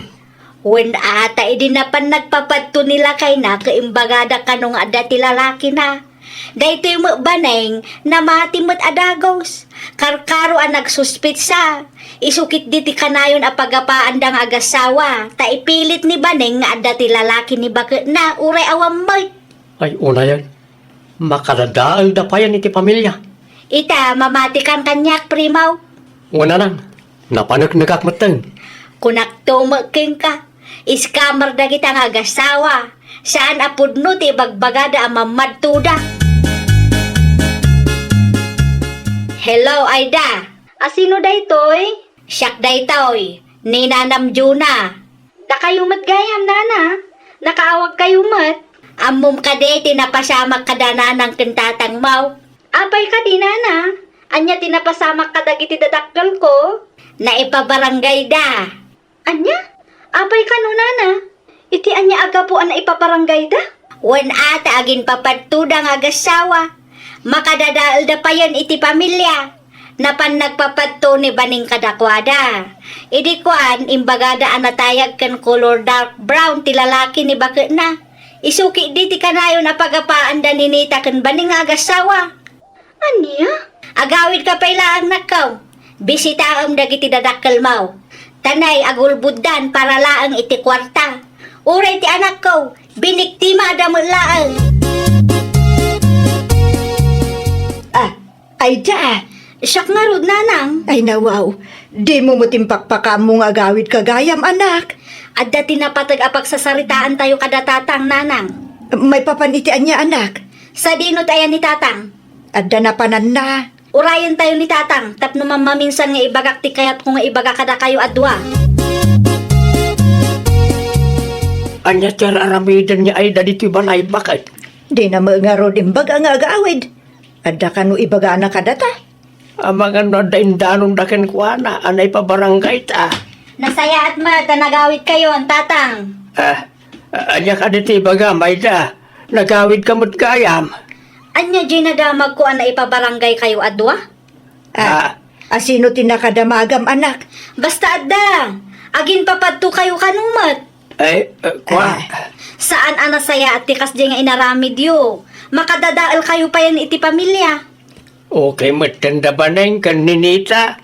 Wen a ta idi napan nagpapadto ni lakayna ket imbagada kano nga adda ti lalakina. Daytoy met baneng, namati met a dagus. Karkaro a nagsuspetsa. Isu ketdi ti kanayon a pagapaanda nga agassawa, ta ipilit ni baneng nga adda ti lalaki ni baketna, uray awan met. Ay, unayen. Makadadaelda payen iti pamilia. Ita, mamatikan kaniak, Primo. Wen, nanang, napaneknekak metten. Kunakto met kenka, scammer dagita nga agassawa. Saan a pudno ti ibagbagada a mammadtoda. Hello, Aida. A sino daytoy? Siak daytoy, ni Nanam Juna. Dakayo met gayam, nana. Nakaawagkayo met. Ammom kadi ti napasamak kada nanang ken tatangmo? Apay kadi, nana? Ania ti napasamak kadagiti dadakkelko? Naipabaranggayda. Ania? Apay kano, nana? Iti ania a gapu a naipabaranggayda? Wen a ta aginpapadtoda nga agassawa. Makadadaelda payen iti pamilia. Napan nagpapadto ni Baning kadakuada. Idi kuan, imbagada a natayag ken kolor dark brown ti lalaki ni baketna. Isu ketdi ti kanayon a pagapaanda ni Nita ken Baning nga agassawa. Ania? Agawidka pay laeng, nakkaw. Bisitaem dagiti dadakkelmo. Tanay, agulboddan para laeng iti kuarta. Uray ti anakko, biniktimada met laeng. Ah, ay da, Siak ngarud, nanang. Ay, nawaw. Dimo met impakpakaammo nga agawidka gayam, anak. Adda ti napateg a pagsasaritaantayo kada tatang, nanang. Maipapan iti ania, anak? Sadino ti ayan ni tatang? Adda napananna. Urayentayo ni tatang tapno mammaminsan nga ibagak ti kayatko nga ibaga kadakayo a dua. Ania ti ar-aramiden ni Aida ditoy balay, baket? Dina met ngarud imbaga nga agawid. Adda kano ibagana kadata? Amangan no adda indanonda kenkuana a naipabarangayta. Nasayaat met a nagawidkayon, tatang. Ah, ania kadi ti ibagam, Aida? Nagawidka met gayam. Ania diay nadamagko a naipabarangaykayo a dua? Ah, ah, asino ti nakadamagam, anak? Basta adda. Aginpapadtokayo kano met. Ay, ah, kua. Ah. Saan a nasayaat ti kasdiay nga inaramidyo. Makadadaelkayo payen iti pamilia. Okay met ken da Baneng ken Ninita.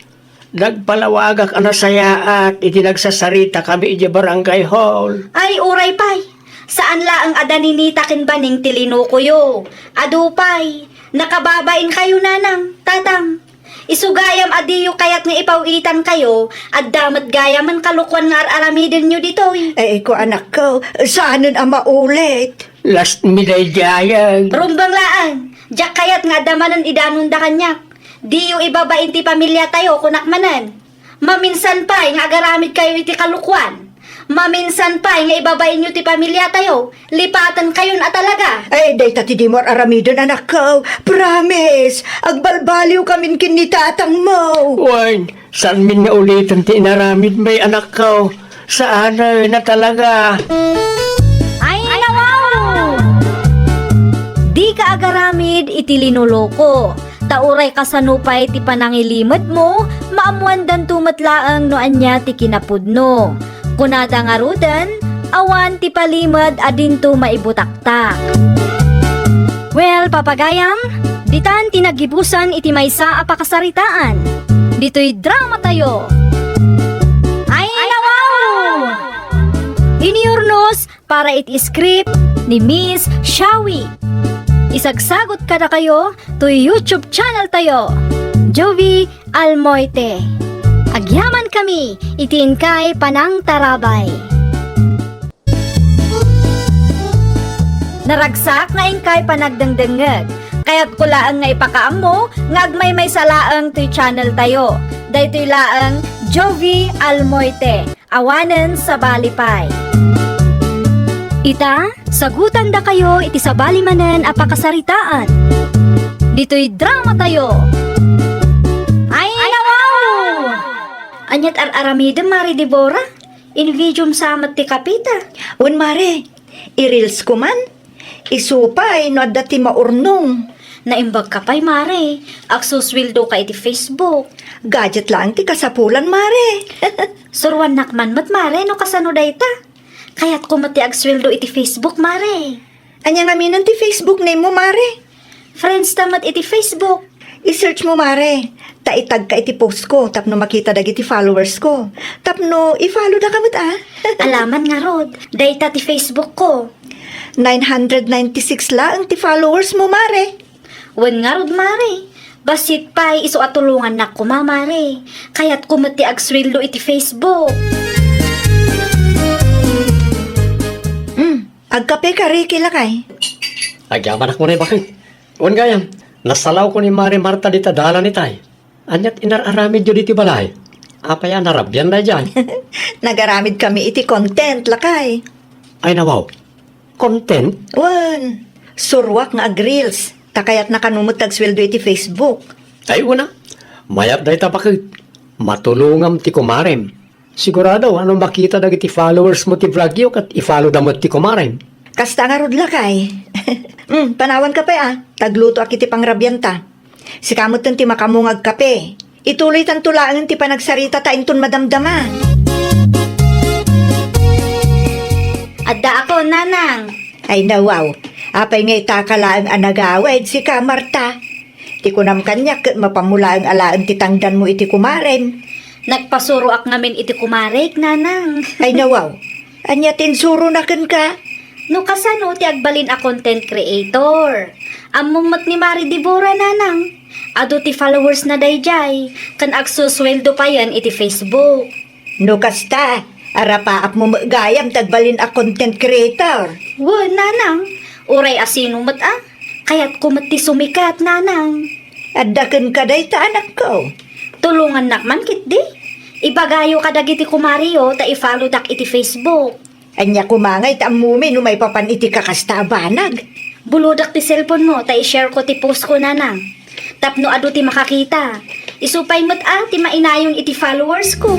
Nagpalawagak a nasayaat idi nagsasaritakami idiay barangay hall. Ay, uray pay. Saan laeng a da Ninita ken Baneng ti linokoyo. Adu pay. Nakababainkayo, nanang, tatang. Isu gayam a diyo kayat nga ipaw-itankayo, adda met gayamen kalokuan nga ar-aramidenyo ditoy. Ay, ko, anakko, saanen a maulit. Last mi daydiay. Rumbeng laeng, diak kayat nga adda manen idanonda kaniak. Diyo ibabain ti pamiliatayo, kunak manen. Maminsan pay nga agaramidkayo iti kalokuan. Maminsan pay nga ibabainyo ti pamiliatayo, lipatenkayon a talaga. Ay, dayta ti dimo ar-aramiden, anakko. Promise, agbalbaliwkamin ken ni tatangmo. Wen, saanmin nga uliten ti inaramidmi, anakko. Saanen a talaga. Ay, nawaw! Dika agaramid iti linoloko. Ta uray kasano pay ti panangilimedmo, maammoandanto met laeng no ania ti kinapudno. Kunada ngaruden, awan ti palimed a dinto maibutaktak. Well, papagayam, ditan ti naggibusan iti maysa a pakasaritaan. Ditoy dramatayo. Ay, nawaw! Inurnos para iti script ni Miss Shawi. Isagsagot kadakayo toy YouTube channel tayo, Jovi Almoite. Agyamankami iti inkay panangtarabay. Naragsak nga inkay panagdengdengngeg. Kayatko laeng nga ipakaammo nga agmaymaysa laeng toy channel tayo. Daytoy laeng Jovi Almoite. Awanen sabali pay. Ita, sagutandakayo iti sabali manen a pakasaritaan. Ditoy dramatayo. Ay, nawaw! Aniat ar-aramidem, Mare Deborah? Invidium sa met ti kapita. Wen, Mare, i-reels ko man. Isu pay no adda ti maurnong. Naimbag ka pay, Mare. Agsusweldo ka iti Facebook. Gadget laeng ti kasapulan, Mare. Suruannak man met, Mare, no kasano dayta. Kayatko met ti agsweldo iti Facebook, Mare. Ania ngamin ti Facebook name mo, Mare? Friends ta met iti Facebook. I-search mo, Mare. Ta itag ka iti post ko tapno makita dagiti followers ko. Tapno i-follow da ka met, a. Alaman ngarud, dayta ti Facebook ko. Nine hundred ninety-six laeng ti followers mo, Mare. Wen ngarud, Mare. Bassit pay isu a tulongannak koma, Mare. Kayatko met ti agsweldo iti Facebook. Hmm, agkape ka, Ricky, lakay. Agyamanak unay, baket. Wen gayam, nasalawko ni Mare Marta dita dalan itay. Aniat inar-aramidyo ditoy balay? Apay a narabian daydiay? Nagaramid kami iti content, lakay. Ay, nawaw. Content? Wen, suruak nga ag-reels. Ta kayatna kano met ti agsweldo iti Facebook. Ay, una. Mayat dayta, baket. Matulongam ti kumarem. Sigurado a no makita dagiti followers mo ti vlog yo, ket i-follow da met ti kumarem. Kasta ngarud, lakay. Hmm, panawan ka pay, a. Taglutoak iti pangrabianta. Sika metten ti makaammo nga agkape. Ituloytanto laengen ti panagsarita ta inton madamdama. Addaakon, nanang. Ay, nawaw. Apay nga itaka laeng a nagawid, sika, Marta? Ti kunam kaniak ket mapanmo laeng alaen ti tangdanmo iti kumarem. Nagpasuroak ngamin iti kumarek, nanang. Ay, nawaw. Ania ti insurona kenka? No kasano ti agbalin a content creator, Ammom met ni Mari Debora, nanang. Adu ti followers na daydiay, ken agsusueldo payen iti Facebook. No kasta, arapaapmo met gayam ti agbalin a content creator. Wen, nanang. Uray a sino met a. Kayatko met ti sumikat, nanang. Adda kenka dayta, anakko. Tulongannak man ketdi. Ibagayo kadagiti kumariyo ta i-followdak iti Facebook. Ania koma ngay ta ammomi no maipapan iti kakasta a banag? Bulodek ti cellphone mo ta i-share ko ti post ko, nanang. Tapno adu ti makakita. Isu pay met a ti mainayon iti followers ko.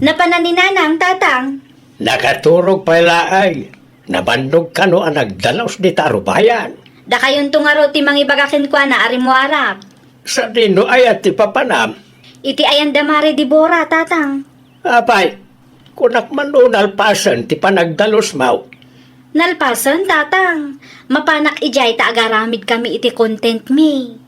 Napanan ni nanang, tatang. Nakaturog pay laeng. Nabannog kano a nagdalus dita a rubayan? Dakayonto ngarud ti mangibaga kenkuana a rimmuarak. Sadino aya ti papanam? Iti ayan da Mari Debora, tatang. Apay, kunak man no nalpasen ti panagdalusmo. Nalpasen, tatang. Mapanak idiay ta agaramidkami iti content mi.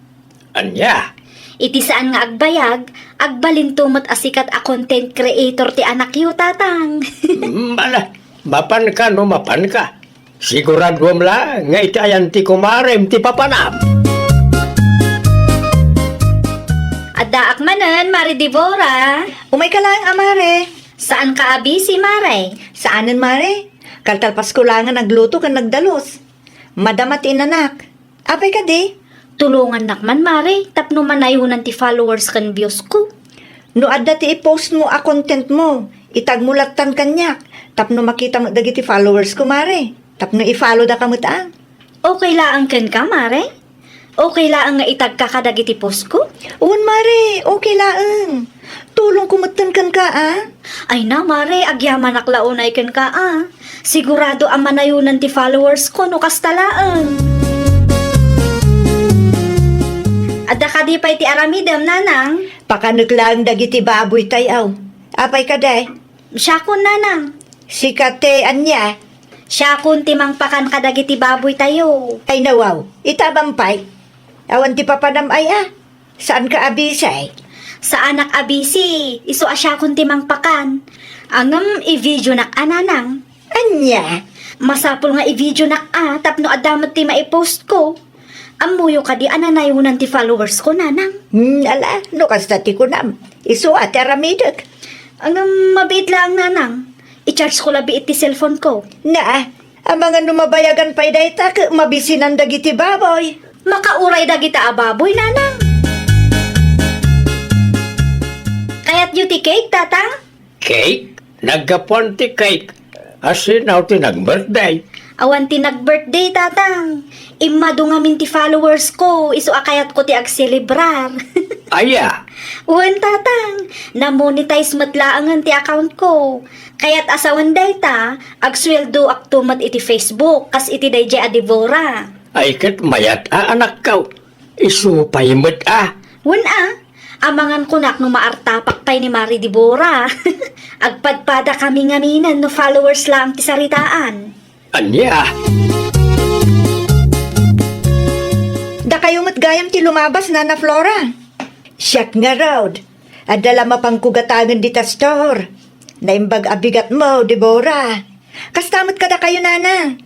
Ania? Iti saan nga agbayag, agbalinto met a sikat a content creator ti anakyo, tatang. Mm, ala, mapanka no mapanka. Siguraduem la nga iti ayan ti kumarem ti papanam. Addaak manen, Mari Debora. Umayka laeng a, Mare. Saanka a busy, Mare? Saanen, Mare. Kaltalpasko laeng a nagluto ken nagdalus. Madama ti inanak. Apay kadi? Tulongannak man, Mare, tapno manayonan ti followers ken views ko. No adda ti i-post mo a content mo, itag mo lattan kaniak, tapno makita met dagiti followers ko, Mare. Tapno i-follow daka met a. Okay laeng kenka, Mare? Okay laeng nga itagka kadagiti post ko? Wen, Mare, okay laeng. Tulongko metten kenka, a? Ay na, Mare, agyamanak la unay kenka, a. Sigurado a manayonan ti followers ko no kasta laeng. Adda kadi pay ti aramidem, nanang? Pakanek laeng dagiti baboy tayo. Apay kadi? Siakon, nanang. Sika ti ania? Siakon ti mangpakan kadagiti baboy tayo. Ay nawaw, itabam pay. Awan ti papanam ay a. Saanka a busy? Saanak a busy. Isu a siakon ti mangpakan. Ngem i-videonak a, nanang. Ania? Masapul nga i-videonak a tapno adda met ti maipost ko. Ammoyo kadi a nanayonan ti followers ko, nanang? Hmm, ala, no kasta ti kunam. Isu a ti aramidek. Ngem mabiit laeng, nanang. I-charge ko labi iti cellphone ko. Na, amangan no mabayagan pay dayta ket mabisinan dagiti baboy. Makauray dagita a baboy, nanang. Kayatyo ti cake, tatang? Cake? Naggapuan ti cake. Asino ti nag-birthday? Awan ti nag-birthday, tatang. Immadu ngamin ti followers ko, isu a kayatko ti agselebrar. Aya? Wen, tatang. Na-monetize met laengen ti account ko. Kayat a sawen dayta, agsueldoakto met iti Facebook, kas iti daydiay a Debora. Ay ket mayat a, anakko. Isu pay met a. Wen a, amangan kunak no maartapak pay ni Mari Debora. Agpadpadakami ngaminen no followers laeng ti saritaan. Ania? Dakayo met gayam ti lumabas, Nana Flora. Siak ngarud, adda la mapanko gatangen dita store. Naimbag a bigatmo, Debora. Kasta met kadakayo, Nana.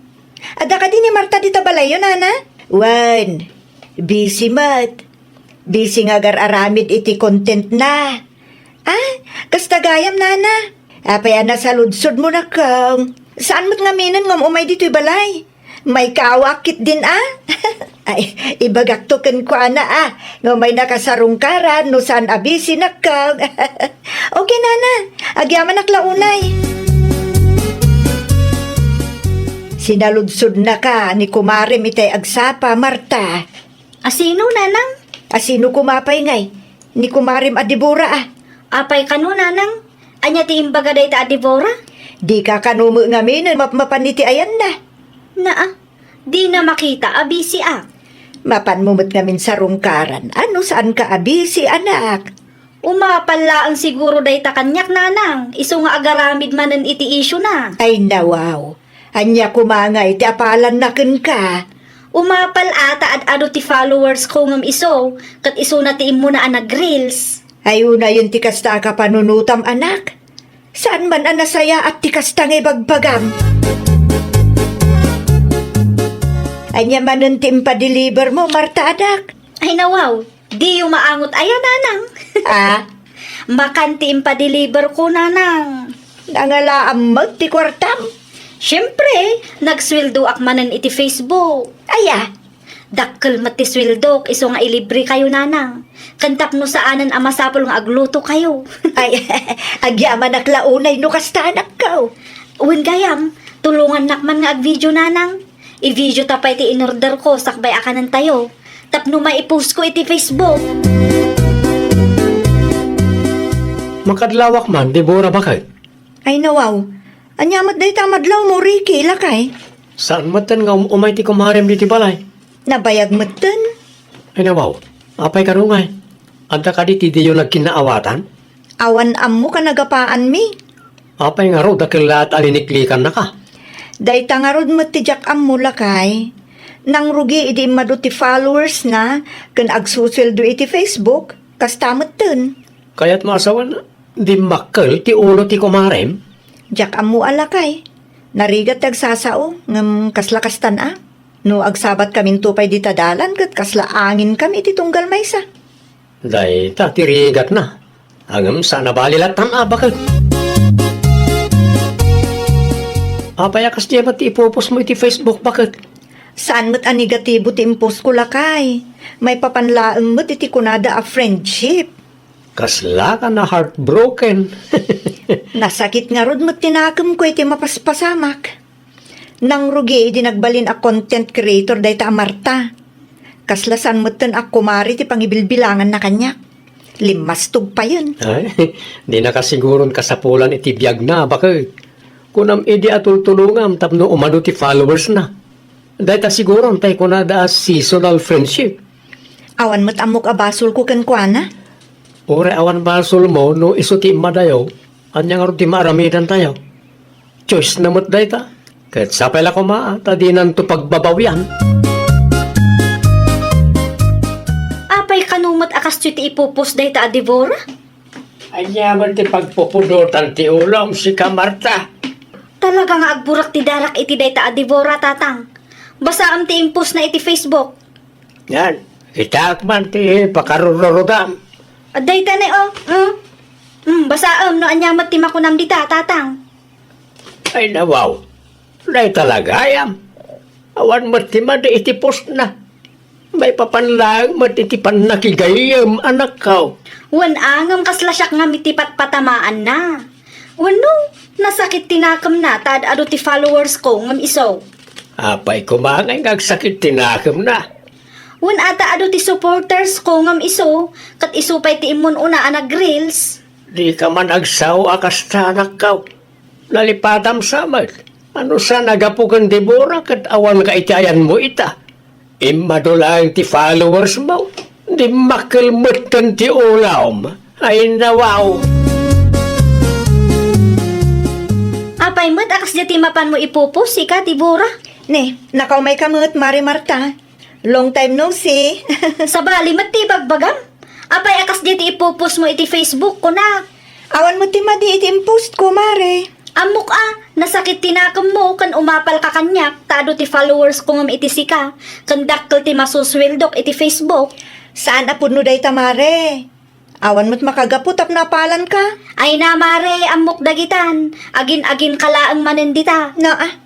Adda kadi ni Marta dita balayyo, Nana? Wen, busy met. Busy nga agar-aramid iti content na. Ah, kasta gayam, Nana. Apay a nasaludsodmo, nakong? Saan met ngaminen nga um-umay ditoy balay? Maikawak ketdin a? Ay, ibagakto kenkuana a, no may nakasarungkaran, no saan a busy, nakong. Okay, Nana. Agyamanak la unay. Sinaludsodnaka ni kumarem itay agsapa, Marta. Asino, nanang? Asino koma pay ngay? Ni kumarem a Debora a. Apay kano, nanang? Ania ti imbaga dayta a Debora? Dika kano met ngaminen mapmapan iti ayanna? Naa, dina makita a busy ak. Mapanmo met ngamin sarungkaran. Ano, saanka a busy, anak? Umapal laeng siguro dayta kaniak, nanang, isu nga agaramid manen iti issue na. Ay, nawaw. Ania koma ngay ti apalanna kenka? Umapal a ta ad-adu ti followers ko ngem isu, ket isuna ti immuna a nag-reels. Ay, unayen ti kasta a kapanunotam, anak. Saan man a nasayaat ti kasta nga ibagbagam. Ania manen ti impadeliver mo, Marta, anak? Ay, nawaw, diyo maangot aya, nanang? Ah? Makan ti impadeliver ko, nanang. Nangalaam met ti kuartam? Siempre, nagsueldoak manen iti Facebook. Aya? Dakkel met ti sueldok isu nga ilibre kayo, nanang. Ken tapno saanen a masapul nga agluto kayo. Ay, agyamanak la unay no kasta, anakko. Wen gayam, tulongannak man nga agvideo, nanang. I-video ta pay ti in-order ko sakbay a kanen tayo. Tapno maipost ko iti Facebook. Makadlawak man, Deborah, baket? Ay, nawaw. Ania met dayta a madlaw mo, Ricky, lakay? Saan metten nga um-umay ti kumarem diti balay? Nabayag metten. Ay, nawaw. Apay karungay? Adda kadi ti diyo nagkinnaawatan? Awan ammok a nagapaanmi. Apay ngarud a kellaat a liniklekannaka? Dayta ngarud met ti diak ammo, lakay. Nangrugi idi immadu ti followers na ken agsusueldo iti Facebook, kasta metten. Kayatmo a sawen, dimmakkel ti ulo ti kumarem? Diak ammo a, lakay. Narigat ti agsasao, ngem kasla kastan a. No agsabatkaminto pay dita dalan ket kasla anginkami iti tunggal maysa. Dayta ti rigatna. Ngem saan a bali lattan a, baket. Apay a kasdiay met ti ipopost mo iti Facebook, baket? Saan met a negatibo ti impost ko, lakay. Maipapan laeng met iti kunada a friendship. Kasla ka na heartbroken. Nasakit ngarud met ti nakemko iti mapaspasamak. Nangrugi idi nagbalin a content creator dayta a Marta. Kasla saan metten a kumare ti pangibilbilanganna kaniak. Limmastog payen. Ay, dinaka siguron kasapulan iti biagna, baket. Kunam idi a tultulongam tapno umadu ti followers na. Dayta siguron tay kunada a seasonal friendship. Awan met ammok a basolko kenkuana. Uray awan basolmo no isu ti immadayo, ania ngarud ti maaramidantayo? Choice na met dayta. Ket sapay la koma ta dinanto pagbabawian. Apay kano met a kastoy ti ipopost dayta a Deborah? Ania met ti pagpupudotan ti ulom, sika, Marta? Talaga nga agburak ti darak iti dayta a Deborah, tatang. Basaam ti impost na iti Facebook. Yan, kitaak man ti pakarururudam. Adda itay, oh. Mm. Mm, basaam no ania met ti makunam dita, tatang. Ay, nawaw. Nay talagayam. Awan met ti madi iti postna. Maipapan laeng met iti pannakigayyem, anakko. Wen a, ngem kasla siak ngem iti patpatamaanna. Wenno, nasakit ti nakemna ta ad-adu ti followers ko ngem isu. Apay koma ngay nga agsakit ti nakemna? Wen a ta adu ti supporters ko ngem isu, ket isu pay ti immun-una a nag-reels. Dika man agsao a kasta, anakko. Nalipatam sa met. Ano sa nagapu ken Deborah ket awan ka iti ayanmo ita? Immadu laeng ti followers mo. Dimmakkel metten ti ulom. Ay, nawaw. Apay met a kasdiay ti mapanmo ipopost, sika, Deborah? Ne, nakaumay ka met, Mare Marta. Long time no see. Sabali met ti ibagbagam. Apay a kasdiay ti ipopost mo iti Facebook, kunak? Awan met ti madi iti impost ko, Mare. Ammok a, nasakit ti nakemmo ken umapalka kaniak ta adu ti followers ko ngem iti sika, ken dakkel ti masusueldok iti Facebook. Saan a pudno dayta, Mare. Awan met makagapu tapno apalanka. Ay na, Mare, ammok dagitan. Agin-aginka laeng manen dita. Naa,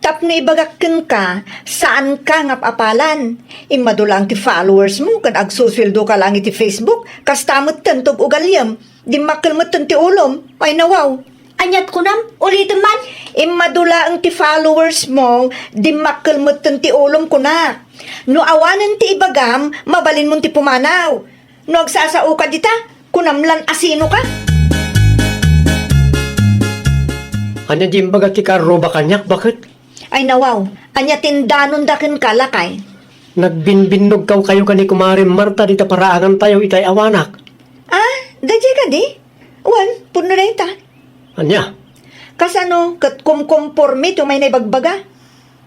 tapno ibagak kenka, saanka nga apalan. Immadu laeng ti followers mo ken agsusueldoka laeng iti Facebook, kasta metten ti ug-ugaliem. Dimmakkel metten ti ulom. Ay, nawaw. Aniat kunam? Ulitem man. Immadu laeng ti followers mo, dimmakkel metten ti ulom, kunak. No awanen ti ibagam, mabalinmon ti pumanaw. No agsasaoka dita, kunam lan a sinoka. Ania di imbaga ti karruba kaniak, baket? Ay, nawaw, ania ti indanonda kenka, lakay? Nagbinbinnogkaw kayo ken ni Kumare Marta dita paraangantayo itay awanak. Ah, daydiay kadi? Wen, pudno dayta. Ania? Kasano ket kumkomporme ti umay na ibagbaga?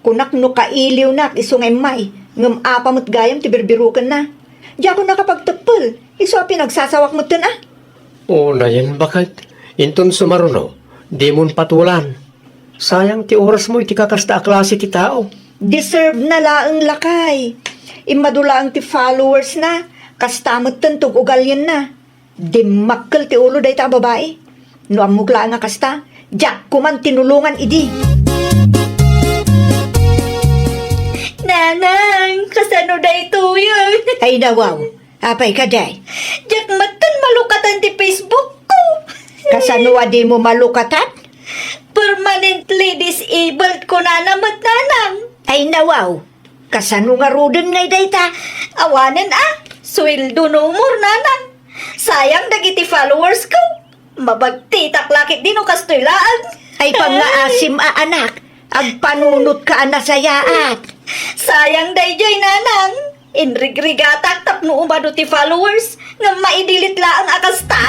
Kunak no kailiwnak isu nga immay, ngem apa met gayam ti birbirukenna? Diakon nakapagteppel, isu a pinagsasawak metten a. Unayen, baket. Inton sumaruno, dimon patulan. Sayang ti orasmo iti kakasta a klase ti tao. Deserve na laeng, lakay. Immadu laeng ti followers na, kasta metten ti ug-ugalyenna. Dimmakkel ti ulo dayta a babai. No ammok laeng a kasta, diak koman tinulongan idi. Nanang, kasano daytoyen? Ay, nawaw. Apay kadi? Diak metten malukatan ti Facebook ko. Kasano a dimo malukatan? Permanently disabled kunana met, Nanang. Ay, nawaw. Kasano ngaruden ngay dayta? Awanen a, sueldo no umor, Nanang. Sayang dagiti followers ko. Mabagtitak la ketdi no kastoy laeng. Ay, pangngaasim a anak, agpanunotka a nasayaat. Sayang daydiay, Nanang. Inrigrigatak tapno umadu ti followers, ngem maidilit laeng a kasta.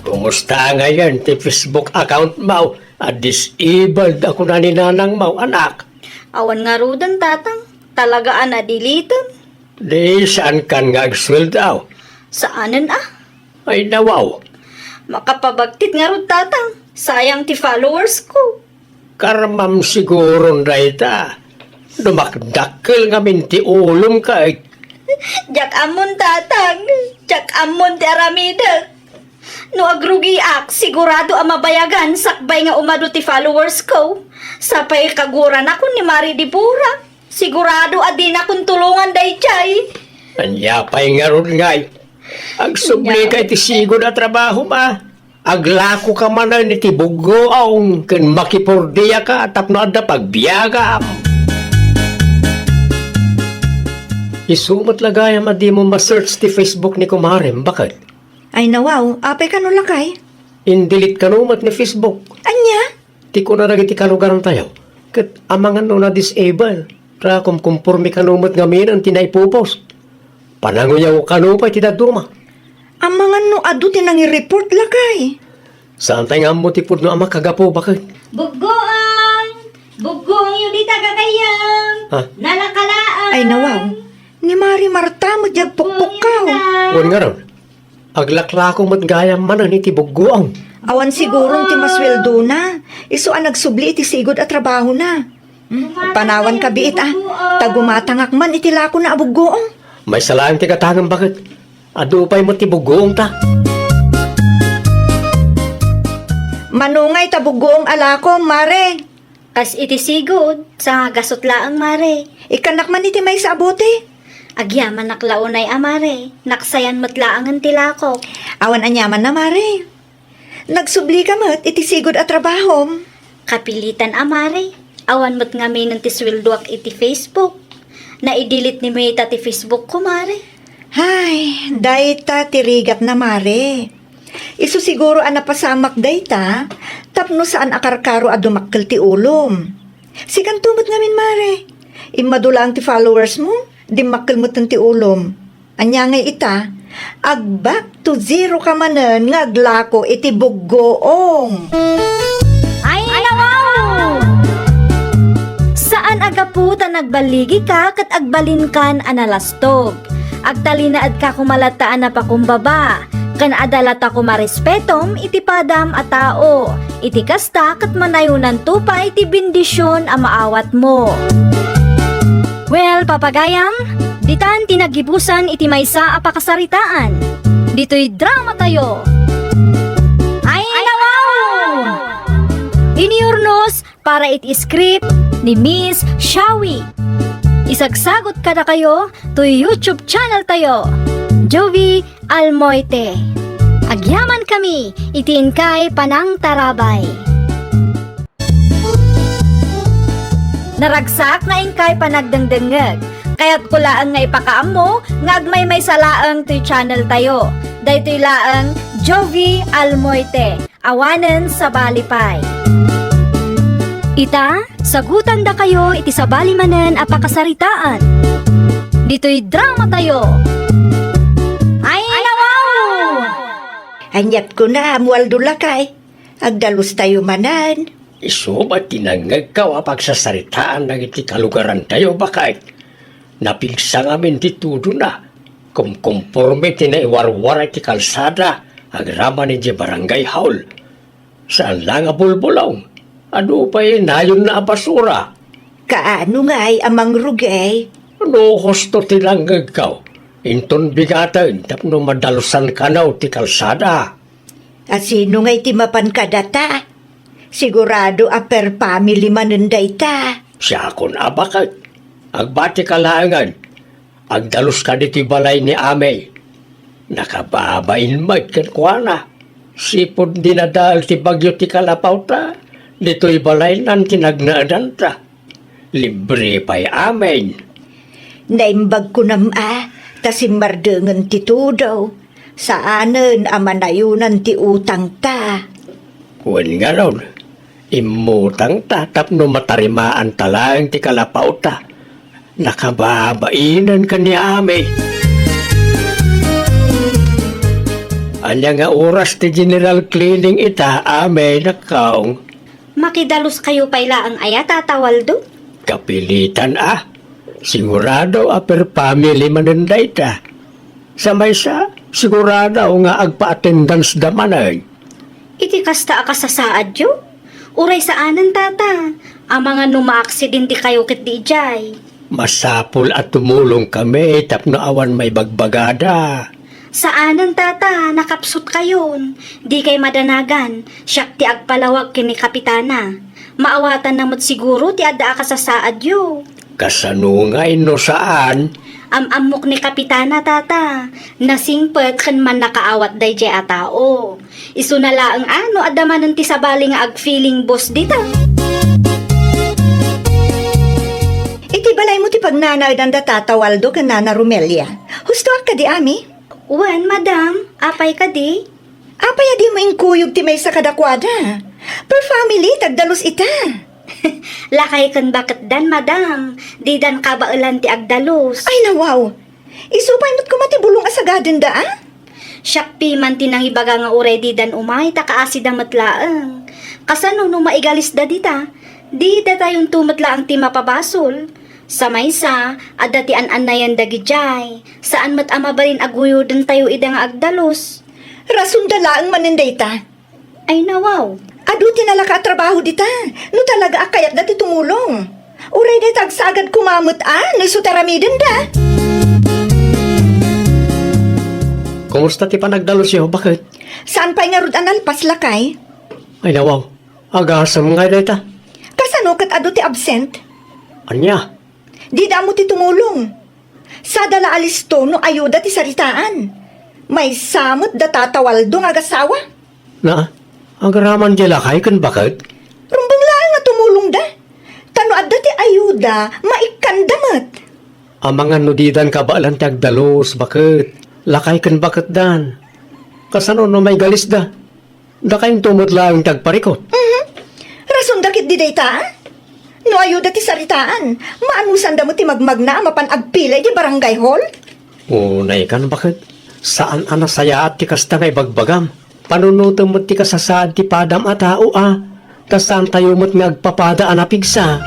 Kumusta ngayen ti Facebook account mo a disabled a kuna ni nanang mo, anak? Awan ngaruden, Tatang. Talaga a nadiliten. Di saankan nga agsueldo? Saanen a. Ay, nawaw. Makapabagtit ngarud, Tatang. Sayang ti followers ko. Karmam siguron dayta. Dumakdakkel ngamin ti ulom ket. Diak ammon, Tatang. Diak ammon ti aramidek. No agrugiak, sigurado a mabayagan sakbay nga umadu ti followers ko. Sapay kaguranakon ni Mari Debora. Sigurado a dinakon tulongan daydiay. Ania pay ngarud ngay? Agsublika iti sigud a trabahom a. Aglakoka manen iti buggoong ken makipordiaka tapno adda pagbiagam. Isu met la gayam a dimo ma-search ti Facebook ni kumarem, baket? Ay, nawaw, apay kano, lakay? In-delete kano met ni Facebook. Ania? Ti kuna dagiti kalugarantayo, ket amangan no na-disable, ta kumkumpormi kano met ngamin ti naipopost. Pananguyaw kano pay ti dadduma. Amangan no adu ti nangi-report, lakay. Saantay nga ammo ti pudno a makagapu, baket? Buggoong! Buggoongyo dita, gagayyem! Ha? Nalakalaang! Ay, nawaw. Ni Mari Marta met diay agpukpukkaw. Wen ngarud, aglaklako met gayam manen iti buggoong. Awan siguron ti masueldona. Isu a nagsubli iti sigud a trabahona. Hmm, panawanka biit a. Ta gumatangak man iti lakona a buggoong. Maysa laeng ti gatangem, baket. Adu pay met ti buggoongta. Mano ngay ta buggoong a lakom, Mare? Kas iti sigud, sangagasut laeng, Mare. Ikkannak man iti maysa a bote. Agyamanak la unay a, Mare. Naksayan met laengen ti lakok. Awan aniamanna, Mare. Nagsublika met iti sigud a trabahom. Kapilitan a, Mare. Awan met ngaminen ti sueldoak iti Facebook. Naidilit ni Meta ti Facebook ko, Mare. Hay, dayta ti rigatna, Mare. Isu siguro a napasamak dayta, tapno saan a karkaro a dumakkel ti ulom. Sikanto met ngamin, Mare. Immadu laeng ti followers mo, dimmakkel metten ti ulom. Ania ngay ita? Ag-back to zero ka manen nga aglako iti buggoong. Ay, nawaw! Saan a gapu ta nagballigika ket agbalinkan a nalastog. Agtalinaedka koma latta a napakumbaba, ken adda latta koma respetom iti padam a tao. Iti kasta, ket manayonanto pay ti bendision a maawatmo. Well, papagayam, ditan ti naggibusan iti maysa a pakasaritaan. Ditoy dramatayo. Ay, nawaw! Iniurnos para iti script ni Miss Shawi. Isagsagot kadakayo toy YouTube channel tayo, Jovi Almoite. Agyaman kami iti inkay panangtarabay. Naragsak nga inkay panagdengdengngeg. Kayatko laeng nga ipakaammo nga agmaymaysa laeng toy channel tayo. Daytoy laeng Jovi Almoite. Awanen sabali pay. Ita, sagutandakayo iti sabali manen a pakasaritaan. Ditoy dramatayo. Ay, nawaw! Aniat kuna, Mualdo lakay. Agdalustayo manen. Isu met ti nangngegko a pagsasaritaan dagiti kalugarantayo, baket. Napigsa ngamin ti tudona. Kumkumporme ti naiwarwara iti kalsada agraman idiay barangay hall. Saan la nga bulbulong. Adu pay nayonna a basura. Kaano ngay a mangrugi? No husto ti nangngegko, inton bigaten tapno madalusan kano ti kalsada. A sino ngay ti mapan kadata? Sigurado a per family manen dayta. Siakon a baket. Agbatika laengen. Agdalus kadi ti balay ni Amey. Nakababain met kenkuana. Sipud dinadael ti bagyo ti kalapawta, ditoy balaynan ti nagnaedanta. Libre pay amin. Naimbag kunam a, ta simmardengen ti tudo. Saanen a manayonan ti utangta. Wen ngarud, immutangta tapno matarimaanta laeng ti kalapawta. Nakababainen ken ni Amey. Ania nga oras ti general cleaning ita, Amey, nakkaong? Makidaluskayo pay laeng aya, Tata Waldo? Kapilitan a. Sigurado a per family manen dayta. Sa maysa, sigurado nga agpa-attendance da manen. Iti kasta a kasasaadyo? Uray saanen, Tata. Amangan no maaksidentekayo ketdi idiay. Masapul a tumulongkami tapno awan maibagbagada. Saanen, Tata, nakapsutkayon. Dikay madanagan, siak ti agpalawag ken ni Kapitana. Maawatanna met siguro ti adda a kasasaadyo. Kasano ngay no saan? Am-ammok ni Kapitana, Tata. Nasingpet ken mannakaawat daydiay a tao. Isuna laeng a no adda manen ti sabali nga ag-feeling boss dita. Iti balaymo ti pagnanaedan da Tata Waldo ken Nana Romelia. Hustoak kadi, Ami? Wen, madam. Apay kadi? Apay a dimo inkuyog ti maysa kadakuada? Per family, tagdalus ita. Lakay ken baketdan, madam. Didan kabaelan ti agdalus. Ay, nawaw! Isu pay met koma ti bulong a sagadenda, a? Siak piman ti nangibaga nga uray didan umay ta kaasida met laeng. Kasano no maigalisda dita? Didatayonto met laeng ti mapabasol. Sa maysa, adda ti an-annayan dagidiay. Saan met a mabalin a guyodentayo ida nga agdalus. Rasonda laeng manen dayta. Ay, nawaw. Adu ti nalaka a trabaho dita, no talaga a kayatda ti tumulong. Uray dayta agsagad koma met a, no isu ti aramidenda. Kumusta ti panagdalusyo, baket? Saan pay ngarud a nalpas, lakay? Ay, nawaw. Agasem ngay dayta. Kasano ket adu ti absent? Ania? Dida ammo ti tumulong. Sada la a listo no ayuda ti saritaan. Maysa met da Tata Waldo nga agasawa. Na, agraman diay lakay ken baket? Rumbeng laeng a tumulongda. Ta no adda ti ayuda, maikkanda met. Amangan no didan kabaelan ti agdalus, baket. Lakay ken baketdan. Kasano no maigalisda? Dakayonto met laeng ti agparikut. Mhm. Rasonda ketdi dayta, a? No ayuda ti saritaan, maanusanda met ti magmagna a mapan agpila idiay barangay hall? Unay kan, baket. Saan a nasayaat ti kasta nga ibagbagam. Panunotem met ti kasasaad ti padam a tao, a. Ta saantayo met nga agpapada a napigsa.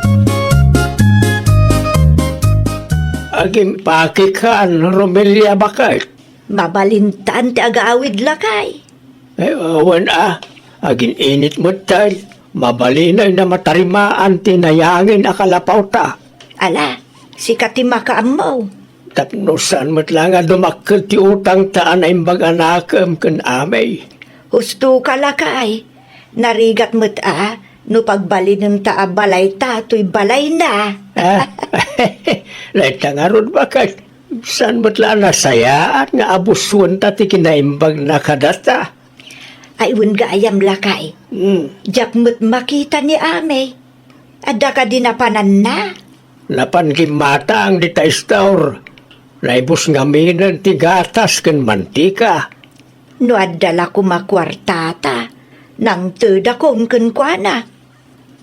Agimpakikan, Romelia, baket. Mabalintan ti agawid, lakay. Eh, wen a, agin-init metten, mabalinay a matarimaan ti nayangin a kalapawta. Ala, sika ti makaammo. Tapno saan met la nga dumakkel ti utangta a naimbag a nakem ken Amey. Husto ka, lakay. Narigat met a, no pagbalinenta a balayta toy balayna. Ah, dayta ngarud, baket. Saan met la a nasayaat nga abusuenta ti kinaimbagna kadata? Ay, wen gayam, lakay. Hmm. Diak met makita ni Amey. Adda kadi napananna? Napan gimmatang dita store. Naibus ngaminen ti gatas ken mantika. No adda la koma kuartata, nangtedakon kenkuana.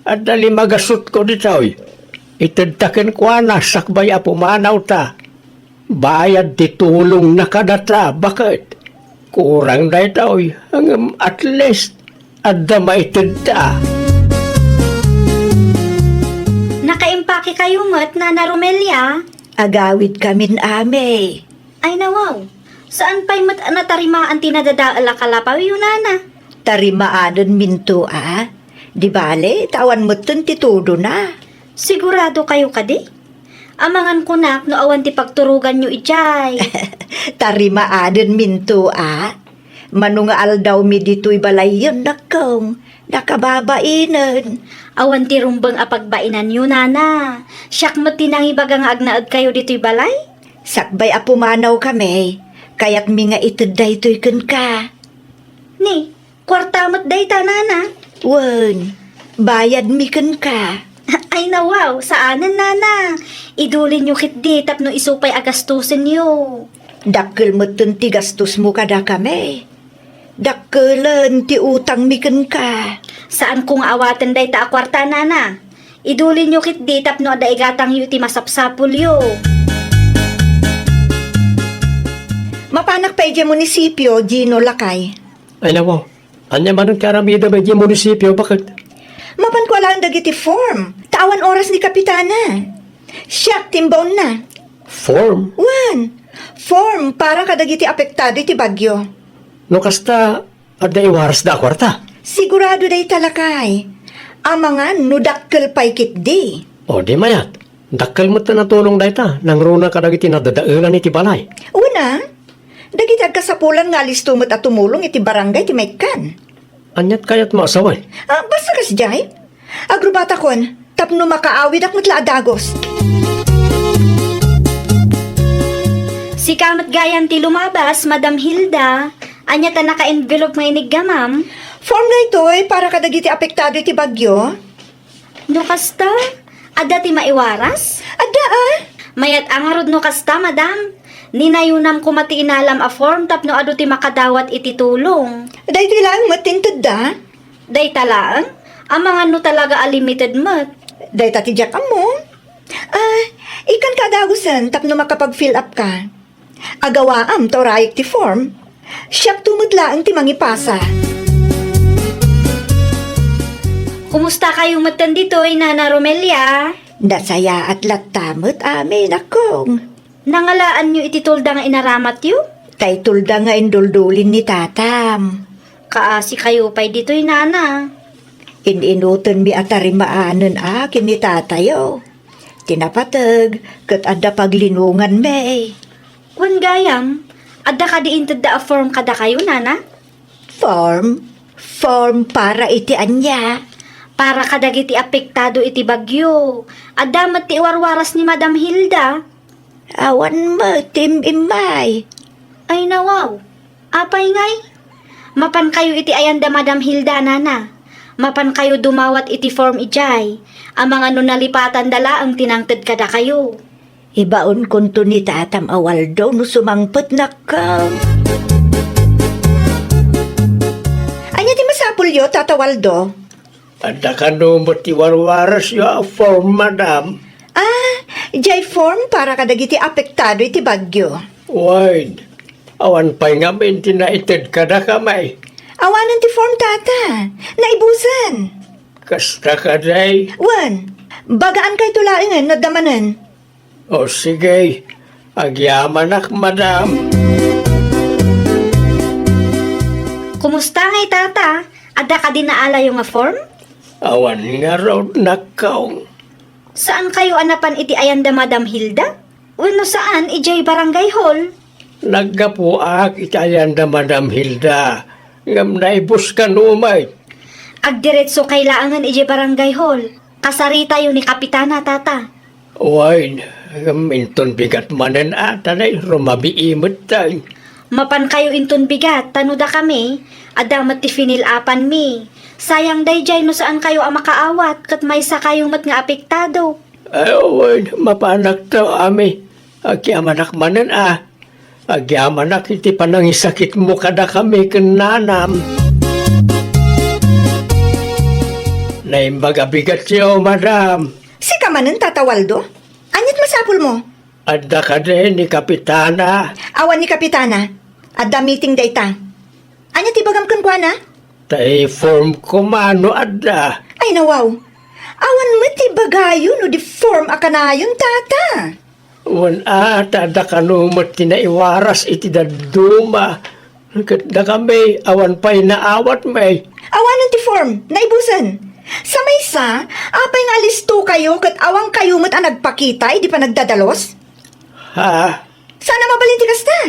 Adda lima gasutko ditoy. Itedta kenkuana sakbay a pumanawta. Bayad ti tulongna kadata, baket. Kurang daytoy, ngem at least, adda maitedta. Nakaimpakekayo met, Nana Romelia? Agawidkamin, Amey. Ay, nawaw. Saan pay met a natarimaan ti nadadael a kalapawyo, nana? Tarimaanenminto a. Di bale, ta awan metten ti tudona. Sigurado kayo kadi? Amangan kunak no awan ti pagturoganyo idiay. Tarimaaden minto a. Mano nga aldawmi ditoy balayyon, nakkong, nakababainen. Awan ti rumbeng a pagbainanyo, nana. Siak met ti nangibaga nga agnaedkayo ditoy balay. Sakbay a pumanawkami, kayatmi nga ited daytoy kenka. Ni, kuarta met dayta, nana? Wen, bayadmi kenka. Ay, nawaw, saanen, nana. Idulinyo ketdi tapno isu pay a gastusenyo. Dakkel metten ti gastosmo kadakami. Dakkelen ti utangmi kenka. Saanko nga awaten dayta a kuarta, nana. Idulinyo ketdi tapno adda igatangyo iti masapsapulyo. Mapanak pay idiay munisipio, Gino, lakay. Ay, nawaw. Ania manen ti aramidem idiay munisipio, baket? Mapanko alaen dagiti form, ta awan oras ni Kapitana. Siak ti imbaonna. Form? Wen, form para kadagiti apektado iti bagyo. No kasta, adda iwarasda a kuarta? Sigurado dayta, lakay. Amangan no dakkel pay ketdi. O, di mayat. Dakkel met a natulong dayta, nangruna kadagiti nadadaelan iti balay. Una, dagiti agkasapulan nga alisto met a tumulong iti barangay ti maikkan. Aniat kayatmo a sawen? Ah, basta kasdiay. Agrubatakon, tapno makaawidak met la a dagus. Sika met gayam ti lumabas, Madam Hilda. Ania ta naka-envelope nga iniggamam? Form daytoy para kadagiti apektado iti bagyo. No kasta, adda ti maiwaras? Adda, a. Mayat a ngarud no kasta, madam. Ninayonam koma ti inalam a form tapno adu ti makadawat iti tulong. Daytoy laeng met ti intedda? Dayta laeng? Amangan no talaga a limited met. Dayta ti diak ammo. Ah, ikkanka a dagusen tapno makapag-fill up ka. Agawaam ta urayek ti form. Siakto met laeng ti mangipasa. Kumusta kayo metten ditoy, Nana Romelia? Nasayaat latta met amin, akong. Nangalaanyo iti tulda nga inaramatyo? Tay tulda nga induldulin ni tatam. Kaasi kayo pay ditoy, Nana. In-inutenmi a tarimaanen a ken ni tatayo. Ti napateg, ket adda paglinonganmi. Wen gayam, adda kadi intedda a form kadakayo, nana? Form? Form para iti ania? Para kadagiti apektado iti bagyo. Adda met ti iwarwaras ni Madam Hilda. Awan met ti im-immay. Ay, nawaw. Apay ngay? Mapankayo iti ayan da Madam Hilda, nana. Mapankayo dumawat iti form idiay. Amangan no nalipatanda laeng ti nangted kadakayo. Ibaonkonto ni Tatam a Waldo no sumangpetnak. Ania ti masapulyo, Tata Waldo? Adda kano met ti warwarasyo a form, madam? Ah, jay form para kadagiti apektado iti bagyo. Wen, awan pay ngamin ti naited kadakami. Awanen ti form, tata. Naibusen. Kasta kadi? Wen, bagankayto laengen no adda manen. O sige, agyamanak, madam. Kumusta ngay, tata? Adda kadi naalayo nga form? Awan ngarud, nakkaw. Saankayo a napan iti ayan da Madam Hilda? Wenno saan, idiay barangay hall? Naggapuak iti ayan da Madam Hilda, ngem naibus kano met. Agdiretsokay laengen idiay barangay hall. Kasaritayo ni Kapitana, tata. Wen, ngem inton bigat manen a, ta nay rumabii metten. Mapankayo inton bigat, ta no dakami, adda met ti finil-apanmi. Sayang daydiay no saankayo a makaawat, ket maysakayo met nga apektado. Ay, wen, mapanakto, ami. Agyamanak manen a. Agyamanak iti panangisakitmo kadakami ken nanam. Naimbag a bigatyo, madam. Sika manen, Tata Waldo? Aniat masapulmo? Adda kadi ni Kapitana? Awan ni Kapitana. Adda meeting dayta. Ania ti ibagam kenkuana? Tay form koma no adda. Ay, nawaw. Awan met ti ibagayo no di form a kanayon, tata. Wen a, ta adda kano met ti naiwaras iti dadduma. Ket dakami, awan pay naawatmi. Awanen ti form, naibusen. Sa maysa, apay nga alistokayo ket awankayo met a nagpakita idi panagdadalus? Ha? Saan a mabalin ti kasta?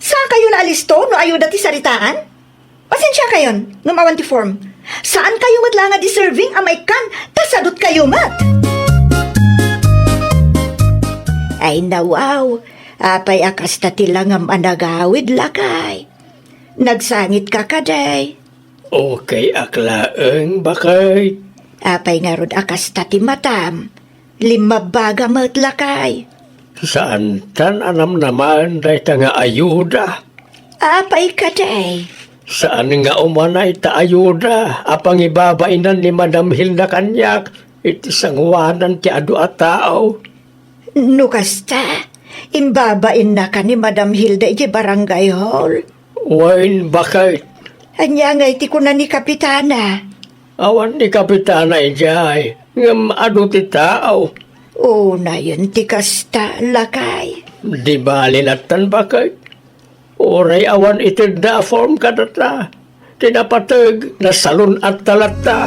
Saankayo la alisto no ayuda ti saritaan? Pasensiakayon, ngem awan ti form. Saankayo met la nga deserving a maikkan, ta sadutkayo met. Ay, nawaw. Apay a kasta ti langam a nagawid, lakay? Nagsangitka kadi? Okay ak laeng, baket. Apay ngarud a kasta ti matam? Limmabbaga met, lakay. Saantan a namnamaen dayta nga ayuda. Apay kadi? Saan nga umanay ta ayuda a pangibabainan ni Madam Hilda kaniak iti sanguanan ti adu a tao. No kasta, imbabainnaka ni Madam Hilda iti barangay hall. Wen, baket. Ania ngay ti kuna ni Kapitana? Awan ni Kapitana idiay, ngem adu ti tao. Unayen ti kasta, lakay. Di bali lattan, baket. Uray awan itedda a form kadata, ti napateg, nasalun-atta latta.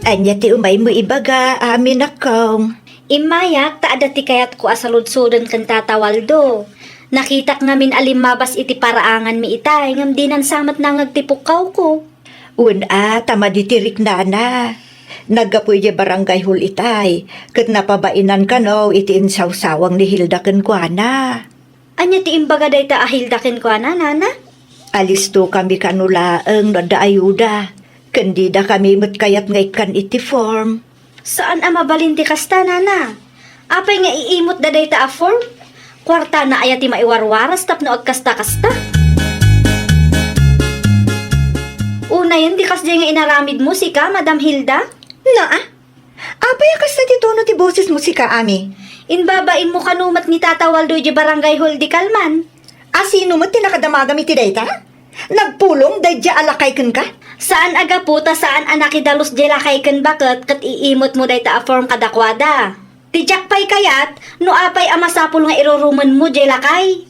Ania ti umaymo ibaga, Ami, nakkaw? Immayak ta adda ti kayatko a saludsoden ken Tata Waldo. Nakitak ngamin a limmabas iti paraanganmi itay, ngem dinan sa met nangngeg ti pukkawko. Wen a, ta madi ti riknana. Naggapu idiay barangay hall itay, ket napabainan kano iti insawsawang ni Hilda kenkuana. Ania ti imbaga dayta a Hilda kenkuana, nana? Alistokami kano laeng no adda ayuda, ken didakami met kayat nga ikkan iti form. Saan a mabalin ti kasta, nana. Apay nga iimotda dayta a form? Kuartana aya ti maiwarwaras tapno agkasta-kasta? Unayen ti kasdiay nga inaramidmo, sika, Madam Hilda? Naa, apay a kasta ti tono ti bosesmo, sika, Ami? Imbabainmo kano met ni Tata Waldo idiay barangay hall idi kalman. A sino met ti nakadamagam iti dayta? Nagpulong daydiay a lakay kenka? Saan a gapu ta saan a nakidalus diay lakay ken baket ket iimotmo dayta a form kadakuada. Ti diak pay kayat no apay a masapul nga irurumenmo diay lakay.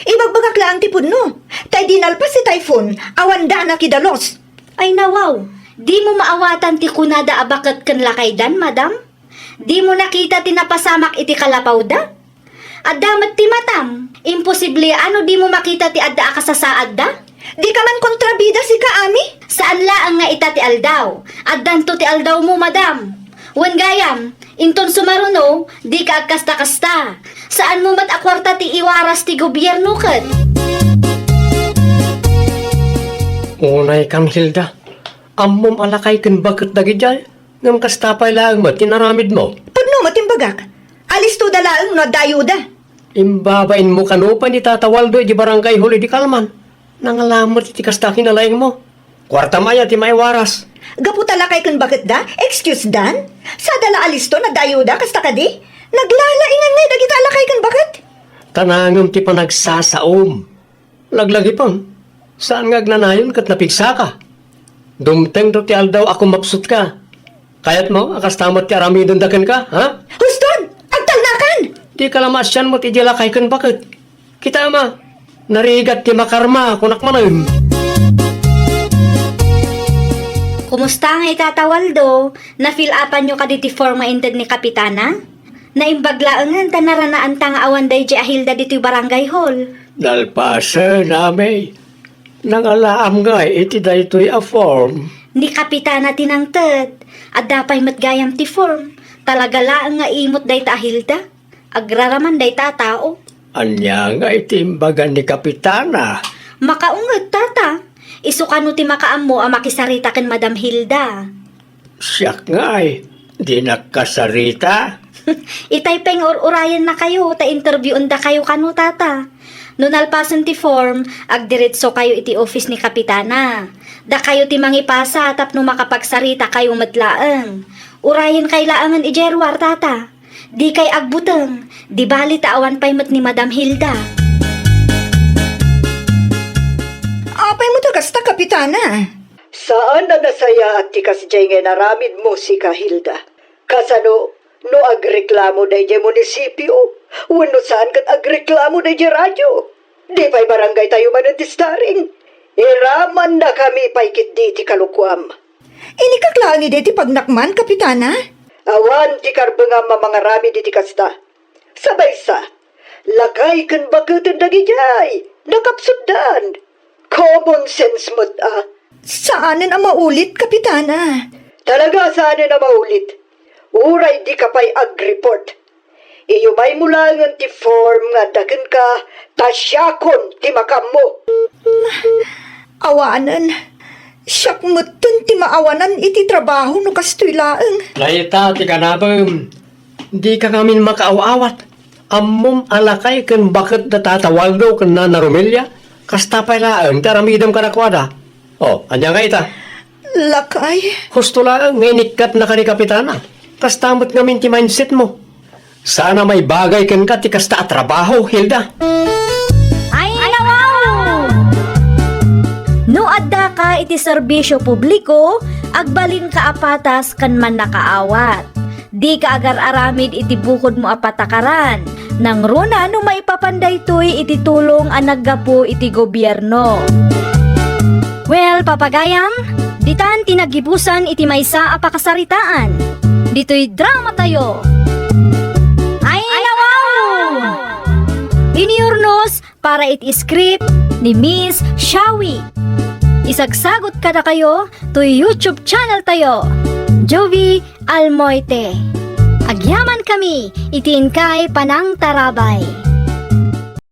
Ibagbagak laeng ti pudno, ta idi nalpas ti typhoon, awanda a nakidalus. Ay nawaw, dimo maawatan ti kunada a baket ken lakaydan, madam? Dimo nakita ti napasamak iti kalapawda? Adda met ti matam. Imposible a no dimo makita ti adda a kasasaadda? Dika man kontrabida, sika, Ami? Saan laeng nga ita ti aldaw. Addanto ti aldawmo, madam. Wen gayam, inton sumaruno, dika agkasta-kasta. Saanmo met a kuarta ti iwaras ti gobierno ket. Unay kan, Hilda. Ammom a lakay ken baket dagidiay. Ngem kasta pay laeng met ti inaramidmo. Pudno met imbagak. Alistoda laeng no adda ayuda. Imbabainmo kano pay ni Tata Waldo iti barangay hall idi kalman. Nangala met iti kasta kinalaingmo. Kuartam aya ti maiwaras? Gapu ta lakay ken baketda, excuse dan? Sada la alisto no adda ayuda, kasta kadi? Naglalaingan ngay dagita a lakay ken baket? Ta nangem ti panagsasaom. Laglagipen, saan nga agnanayon ket napigsaka? Dumtengto ti aldaw a kumapsutka. Kayatmo a kasta met ti aramidenda kenka, ha? Huston! Agtalnakan! Dika la maasian met idiay lakay ken baket. Kita ma, narigat ti makarma, kunak manen. Kumusta ngay, Tata Waldo? Na-fill upanyo kadi ti form nga inted ni Kapitana? Naimbag laengen ta naranaanta nga awan daydiay a Hilda ditoy barangay hall. Nalpasen, Ami. Nangalaam ngay iti daytoy a form. Ni Kapitana ti nangted. Adda pay met gayam ti form. Talaga laeng nga imot dayta a Hilda. Agraraman dayta a tao. Ania ngay ti imbaga ni Kapitana? Makaunget, Tata. Isu kano ti makaammo a makisarita ken Madam Hilda. Siak ngay, dinak kasarita. Itay pay nga ur-urayennakayo ta interviewendakayo kano, Tata. No nalpasen ti form, agdiretsokayo iti office ni Kapitana. Dakayo ti mangipasa tapno makapagsarita kayo met laeng. Urayen kay laengen idiay ruar, Tata. Dikay agbuteng, di bali ta awan pay met ni Madam Hilda. Apay met a kasta, Kapitana? Saan a nasayaat ti kasdiay nga inaramidmo, sika, Hilda. Kasano no agreklamo daydiay munisipio, wenno saan ket agreklamo daydiay radio? Di pay barangaytayo manen ti starring. Iramannakami pay ketdi iti kalukuam. Inikak laeng idi ti pagnakman, Kapitana? Awan ti karbengam a mangaramid iti kasta. Sabaysa, lakay ken baketen dagidiay, nakapsutdan. Common sense met a. Saanen a maulit, Kapitana. Talaga saanen a maulit. Uray dika pay agreport. Iyumaymo laengen ti form nga adda kenka ta siakon ti makaammo. Awanen. Siak metten ti maawanan iti trabaho no kastoy laeng. Dayta ti kanabem. Dika ngamin makaaw-awat. Ammom a lakay ken baket da Tata Waldo ken Nana Romelia. Kasta pay laeng ti aramidem kadakuada. O, ania nga ita? Lakay. Husto laeng nga inikkatnaka ni Kapitana. Kasta met ngamin ti mindsetmo. Saan a maibagay kenka ti kasta a trabaho, Hilda. Ay, nawaw! No addaka iti serbisio publiko, agbalinka a patas ken mannakaawat. Dika agar-aramid iti bukodmo a patakaran. Nangruna no maipapan daytoy iti tulong a naggapu iti gobierno. Well, papagayam, ditan ti naggibusan iti maysa a pakasaritaan. Ditoy drama tayo. Ay, nawaw! Inurnos para iti script ni Miss Shawi. Isagsagot kadakayo toy YouTube channel tayo, Jovi Almoite. Agyaman kami iti inkay panangtarabay.